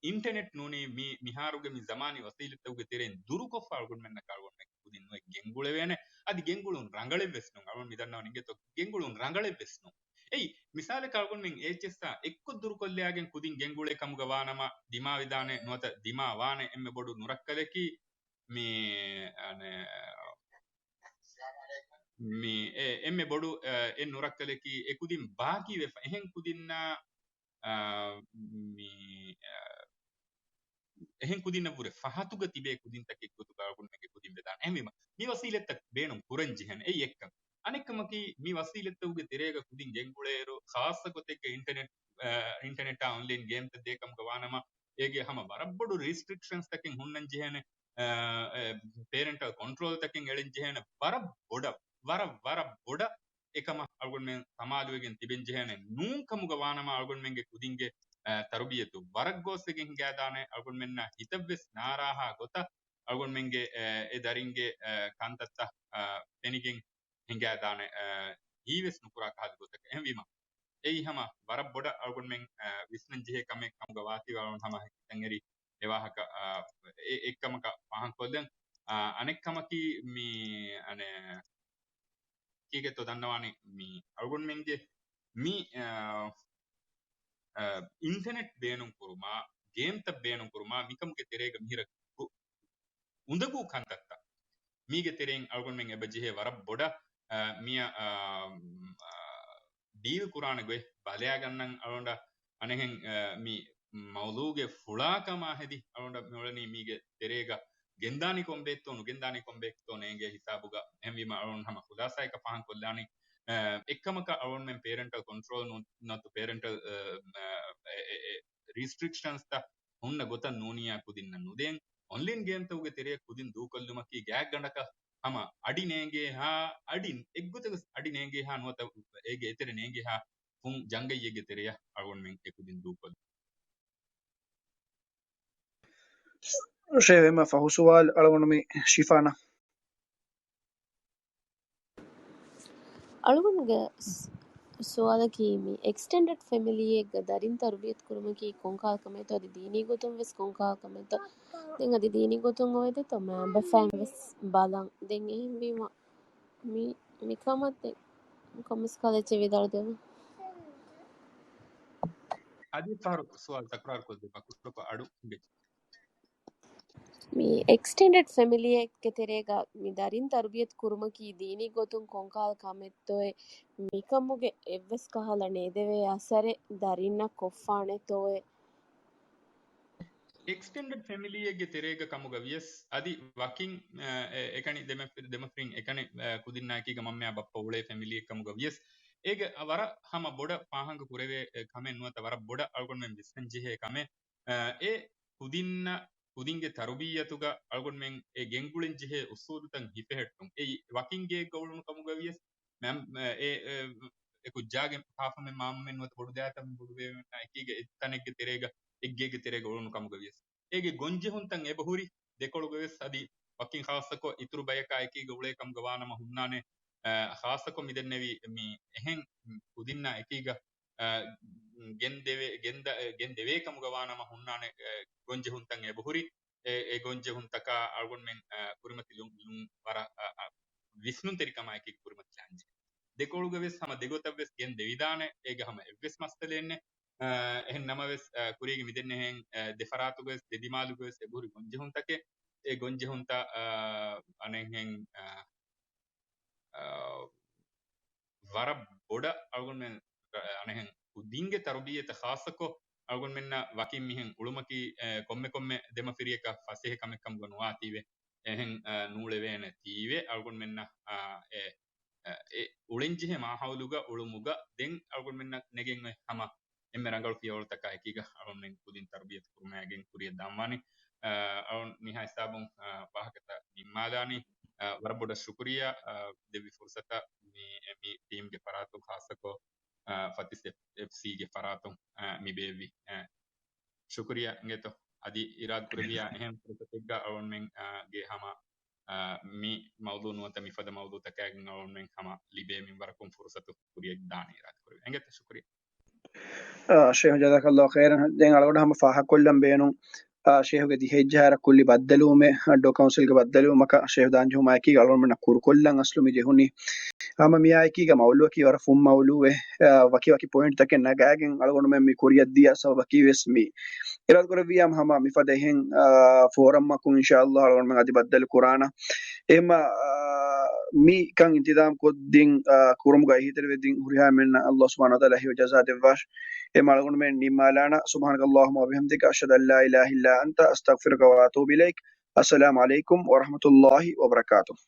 އިންޓަނެޓް ނޫނީ މި މިހާރުގެ މި ޒަމާނީ ވަސީލަތްތަކުގެ ތެރެއިން ދުރުކޮށްފަ އަޅުގަނޑުމެންނަކަށް އަޅުގަނޑުމެން ކުދިން ނުއެއް ގެންގުޅެވޭނެ. އަދި ގެންގުޅުން ރަނގަޅެއްވެސް ނޫން. އަޅުން މި ދަންނަވަން އިނގޭތޯ ގެންގުޅުން ރަނގަޅެއްވެސް ނޫން. އެއީ، މިސާލަކަށް އަޅުގަނޑުމެން އޭޗްއެސްއާ އެއްކޮށް ދުރުކޮށްލެއާގެން ކުދިން ގެންގުޅޭ ކަމުގަ ވާނަމަ، ދިމާވެދާނެ ނުވަތަ ދިމާވާނެ އެންމެ ބޮޑު ނުރައްކަލަކީ މި، އަނެ، މި އެ-، އެންމެ ބޮޑު، އެ، އެއް ނުރައްކަލަކީ އެ ކުދިން ބާކީވެފަ އެހެން ކުދިންނާ، އާ، މި، އާ، އެހެން ކުދިންނަށްވުރެ ފަހަތުގަ ތިބޭ ކުދިންތަކެއް ގޮތުގަ އަޅުގަނޑުމެންގެ ކުދިން ވެދާނެ. އެހެންވީމަ، މި ވަސީލަތްތައް ބޭނުން ކުރަން ޖެހޭނެ. އެއީ އެއްކަން. އަނެއްކަމަކީ، މި ވަސީލަތްތަކުގެ ތެރޭގަ ކުދިން ގެންގުޅޭއިރު، ޚާއްޞަ ގޮތެއްގަ އިންޓަނެޓް، އާ، އިންޓަނެޓާ އޮންލައިން ގޭމްތައް ދޭ ކަމުގަ ވާނަމަ، އޭގެ ހަމަ ވަރަށް ބޮޑު ރިސްޓްރިކްޝަންސްތަކެއް ހުންނަން ޖެހޭނެ، އާ، އެ، ޕޭރެންޓަލް ކޮންޓްރޯލްތަކެއް އެޅެން ޖެހޭނެ، ވަރަށް ބޮޑަށް، ވަރަށް، ވަރަށް ބޮޑަށް އެކަމަށް އަޅުގަނޑުމެން ސަމާލުވެގެން ތިބެން ޖެހޭނެ. ނޫން ކަމުގަ ވާނަމަ އަޅުގަނޑުމެންގެ ކުދިންގެ، އަ، ތަރުބިޔަތު ވަރަށް ގޯސްވެގެން ހިނގާދާނެ. އަޅުގަނޑުމެންނަށް ހިތަށްވެސް ނާރާހާ ގޮތަށް އަޅުގަނޑުމެންގެ، އަ، އެ ދަރިންގެ، އަ، ކަންތައްތައް، އަ، ފެނިގެން ހިނގާދާނެ. އަ، ހީވެސް ނުކުރާ ކަހަލަ ގޮތަކަށް. އެހެންވީމަ، އެއީ ހަމަ ވަރަށް ބޮޑަށް އަޅުގަނޑުމެން، އަ، ވިސްނަން ޖެހޭ ކަމެއް ކަމުގަ ވާތީވާ އަޅުން ހަމަ ހިތަށް އެރި އެ ވާހަކަ، އާ، އެ، އެއްކަމަކަށް ފާހަގަކޮށްލަން. އާ، އަނެއްކަމަކީ މި، އަނެއް، ކީކޭތޯ ދަންނަވާނީ މި އަޅުގަނޑުމެންގެ މި، އާ، އާ، އިންޓަނެޓް ބޭނުން ކުރުމާ، ގޭމްތައް ބޭނުން ކުރުމާ، މިކަމުގެ ތެރޭގަ މިހިރަ ގު-، އުނދަގޫ ކަންތައްތައް. މީގެ ތެރެއިން އަޅުގަނޑުމެން އެބަ ޖެހޭ ވަރަށް ބޮޑަށް، އާ، މިއަށް، އާ، އާ، ޑީލް ކުރާނެ ގޮތް ބަލައިގަންނަން އަޅުގަނޑަށް އަނެއްހެން، އަ، މި މައުޟޫގެ ފުޅާކަމާ ހެދި އަޅުގަނޑަށް މިއުޅެނީ މީގެ ތެރޭގަ ގެންދާނީ ކޮންބޭތޯ ނުގެންދާނީ ކޮންބޭތޯ ނޭނގޭ ހިސާބުގަ. އެހެންވީމަ އަޅުގަނޑު ހަމަ ޚުލާސާއަކަށް ފާހަގަކޮށްލާނީ، އަ، އެއްކަމަކަށް އަޅުގަނޑުމެން ޕޭރެންޓަލް ކޮންޓްރޯލް ނު-، ނުވަތަ ޕޭރެންޓަލް، އަ، އެ، އެ، އެ، ރިސްޓްރިކްޝަންސްތައް ހުންނަ ގޮތަށް ނޫނިއްޔާ ކުދިންނަށް ނުދޭން. އޮންލައިން ގޭމްތަކުގެ ތެރެއަށް ކުދިން ދޫކޮށްލުމަކީ ގާތްގަނޑަކަށް ހަމަ އަޑި ނޭނގޭހާ، އަޑި އެއްގޮތަކަށް އަޑި ނޭނގޭހާ ނުވަތަ އޭގެ އެތެރެ ނޭނގޭހާ ފުން ޖަނގައްޔެއްގެ ތެރެއަށް އަޅުގަނޑުމެން އެކުދިން ދޫކޮށްލުން. ޝޭވެމަ ފަހު ސުވާލު އަޅުގަނޑު މި ޝިފާނަށް. އަޅުގަނޑުގެ ސް-، ސުވާލަކީ މި އެކްސްޓެންޑެޑް ފެމިލީއެއްގަ ދަރިން ތަރުބިޔަތު ކުރުމަކީ ކޮންކަހަލަ ކަމެއްތޯ؟ އަދި ދީނީ ގޮތުން ވެސް ކޮންކަހަލަ ކަމެއްތޯ؟ ދެން އަދި ދީނީ ގޮތުން އޮވެދޭތޯ މައިންބަފައިން ވެސް ބަލަން. ދެން އެހެންވީމަ މި، މިކަމަށް ދެން ކޮންމެސް ކަހަލަ އެއްޗެއް ވިދާޅުދެއްވަން. އަދި ފަހަރު ސުވާލު ތަކުރާރު ކޮށްދެއްވާ ކުޑަކޮށް އަޑު ހިނގައްޖެ. މި އެކްސްޓެންޑެޑް ފެމިލީއެއްގެ ތެރޭގަ މި ދަރިން ތަރުބިޔަތު ކުރުމަކީ ދީނީ ގޮތުން ކޮންކަހަލަ ކަމެއްތޯއޭ؟ މިކަމުގެ އެއްވެސް ކަހަލަ ނޭދެވޭ އަސަރެއް ދަރިންނަށް ކޮށްފާނެތޯއޭ؟ އެކްސްޓެންޑެޑް ފެމިލީއެއްގެ ތެރޭގަ ކަމުގަ ވިޔަސް، އަދި ވަކިން، އެ، އެކަނި ދެމަފި-، ދެމަފިރިން އެކަނި، އެ، ކުދިންނާ އެކީގަ މަންމައާ ބައްޕަ އުޅޭ ފެމިލީއެއް ކަމުގަ ވިޔަސް، އޭގެ ވަރަށް ހަމަ ބޮޑަށް ފާހަގަ ކުރެވޭ، އެ، ކަމެއް ނުވަތަ ވަރަށް ބޮޑަށް އަޅުގަނޑުމެން ވިސްނަން ޖެހޭ ކަމެއް، އެ، އެ ކުދިންނަށް، ކުދިންގެ ތަރުބިއްޔަތުގަ އަޅުގަނޑުމެން އެ ގެންގުޅެން ޖެހޭ އުސޫލުތައް ހިފެހެއްޓުން. އެއީ ވަކިން ގެއެއްގަ އުޅުނު ކަމުގަ ވިޔަސް، މަން-، އެ، އެ، އެ ކުއްޖާގެ ކާފަމެން މާމަމެން ނުވަތަ ބޮޑު ދައިތަމެން ބޮޑު ބޭބެމެންނާ އެކީގަ އެ ތަނެއްގެ ތެރޭގަ، އެއްގެއެއްގެ ތެރޭގަ އުޅުނު ކަމުގަ ވިޔަސް، އޭގެ ގޮންޖެހުންތައް އެބަހުރި ދެކޮޅުގަ ވެސް އަދި ވަކިން ޚާއްޞަކޮށް އިތުރު ބަޔަކާ އެކީގަ އުޅޭ ކަމުގަ ވާނަމަ ހުންނާނެ، އަ، ޚާއްޞަކޮށް މިދެންނެވި މި އެހެން ކުދިންނާ އެކީގަ، އަ، ގެންދެވޭ، ގެންދަ-، ގެންދެވޭ ކަމުގަ ވާނަމަ ހުންނާނެ، އަ، ގޮންޖެހުންތައް އެބަހުރި. އެ، އެ ގޮންޖެހުންތަކާ އަޅުގަނޑުމެން، އަ، ކުރިމަތިލުން، ލުން ވަރަށް، އަ، އަ، ވިސްނުންތެރިކަމާއެކީ ކުރިމަތިލާންޖެހޭ. ދެކޮޅުގަ ވެސް ހަމަ ދެގޮތަށް ވެސް ގެން ދެވިދާނެ. އޭގަ ހަމަ އެއްވެސް މައްސަލައެއް ނެތް. އަ، އެހެން ނަމަވެސް، އަ، ކުރީގެ މިދެންނެހެން، އަ، ދެ ފަރާތުގަ ވެސް، ދެ ދިމާލުގަ ވެސް އެބަހުރި ގޮންޖެހުންތަކެއް. އެ ގޮންޖެހުންތައް، އަ، އަނެއްހެން، އަ، އަ، ވަރަށް ބޮޑަށް އަޅުގަނޑުމެން، އަ، އަނެއްހެން ކުދިންގެ ތަރުބިއްޔަތަށް ޚާއްޞަކޮށް އަޅުގަނޑުމެންނަށް ވަކިން މިހެން އުޅުމަކީ، އެ، ކޮންމެ ކޮންމެ ދެމަފިރިޔަކަށް ފަސޭހަ ކަމެއް ކަމުގަ ނުވާތީވެ. އެހެން، އަ، ނޫޅެވޭނެ ތީވެ އަޅުގަނޑުމެންނަށް، އަ، އެ، އެ، އެ އުޅެންޖެހޭ މާހައުލުގަ އުޅުމުގަ ދެން އަޅުގަނޑުމެންނަށް ނެގެން އޮތް ހަމަ އެންމެ ރަނގަޅު ފިޔަވަޅުތަކާ އެކީގަ އަޅުގަނޑުމެން ކުދިން ތަރުބިޔަތު ކުރުމާގެން ކުރިޔަށް ދަންވާނީ. އަ، އަޅުން މިހާ ހިސާބުން، އަ، ވާހަކަތައް ނިންމާލާނީ. އަ، ވަރަށް ބޮޑަށް ޝުކުރިއްޔާ، އަ، ދެއްވި ފުރުސަތަށް މި، މި ޓީމްގެ ފަރާތުން ޚާއްޞަކޮށް، އަ، ފަތިސް އެފް-، އެފްސީގެ ފަރާތުން، އަ، މި ބޭއްވި، އަ، ޝުކުރިއްޔާ އިނގޭތޯ. އަދި އިރާދަ ކުރެއްވިޔާ އެހެން ފުރުސަތެއްގަ އަޅުގަނޑުމެން، އަ، ގެ ހަމަ، އަ، މި މައުޟޫ ނުވަތަ މިފަދަ މައުޟޫތަކާގެން އަޅުގަނޑުމެން ހަމަ ލިބޭ މިންވަރަކުން ފުރުސަތު ކުރިޔަށް ދާނީ އިރާދަ ކުރެވި. އިނގޭތޯ، ޝުކުރިއްޔާ. އާ، ޝޭހް ޖަޒާކައްލާހު ޚައިރަން. ދެން އަޅުގަނޑު ހަމަ ފާހަގަކޮށްލަން ބޭނުން، އާ، ޝޭހުގެ ދިހައެއްޖަހާއިރަށް ކުއްލި ބައްދަލުވުމެއް، ޑޯ ކައުންސިލްގެ ބައްދަލުވުމަކަށް ޝޭހު ދާންޖެހުމާއެކީގަ އަޅުގަނޑުމެންނަށް ކުރުކޮށްލަން އަސްލު މި ޖެހުނީ. ހަމަ މިއާއެކީގަ މައުލޫއަކީ ވަރަށް ފުން މައުލޫއެއް، އާ، ވަކި ވަކި ޕޮއިންޓްތަކެއް ނަގާގެން އަޅުގަނޑުމެން މި ކުރިޔަށްދިޔަ ސަބަބަކީ ވެސް މި އިރާދަކުރެއްވިޔާމު ހަމަ މިފަދަ އެހެން، އާ، ފޯރަމްއަކުން އިންޝާﷲ އަޅުގަނޑުމެން އަދި ބައްދަލު ކުރާނަ. އެހެންމަ، އާ، މިކަން އިންތިޒާމް ކޮށްދިން، އާ، ކުރުމުގައި އެހީތެރިވެދިން ހުރިހާ އެންމެންނަށް ﷲ ސުބްޙާނަހޫ ވަތަޢާލާ ހެޔޮ ޖަޒާ ދެއްވާށި. އެހެންމަ އަޅުގަނޑުމެން ނިންމާލާނަ. ސުބްޙާނަކަ ﷲ މަ ބިޙަމްދިކަ، އަޝްހަދު އަން ލާ އިލާހަ އިއްލާ އަންތަ، އަސްތަޣްފިރުކަ ވަ އަތޫބު އިލައިކް. އައްސަލާމު ޢަލައިކުމް ވަރަޙްމަތުﷲ ވަބަރަކާތުހު.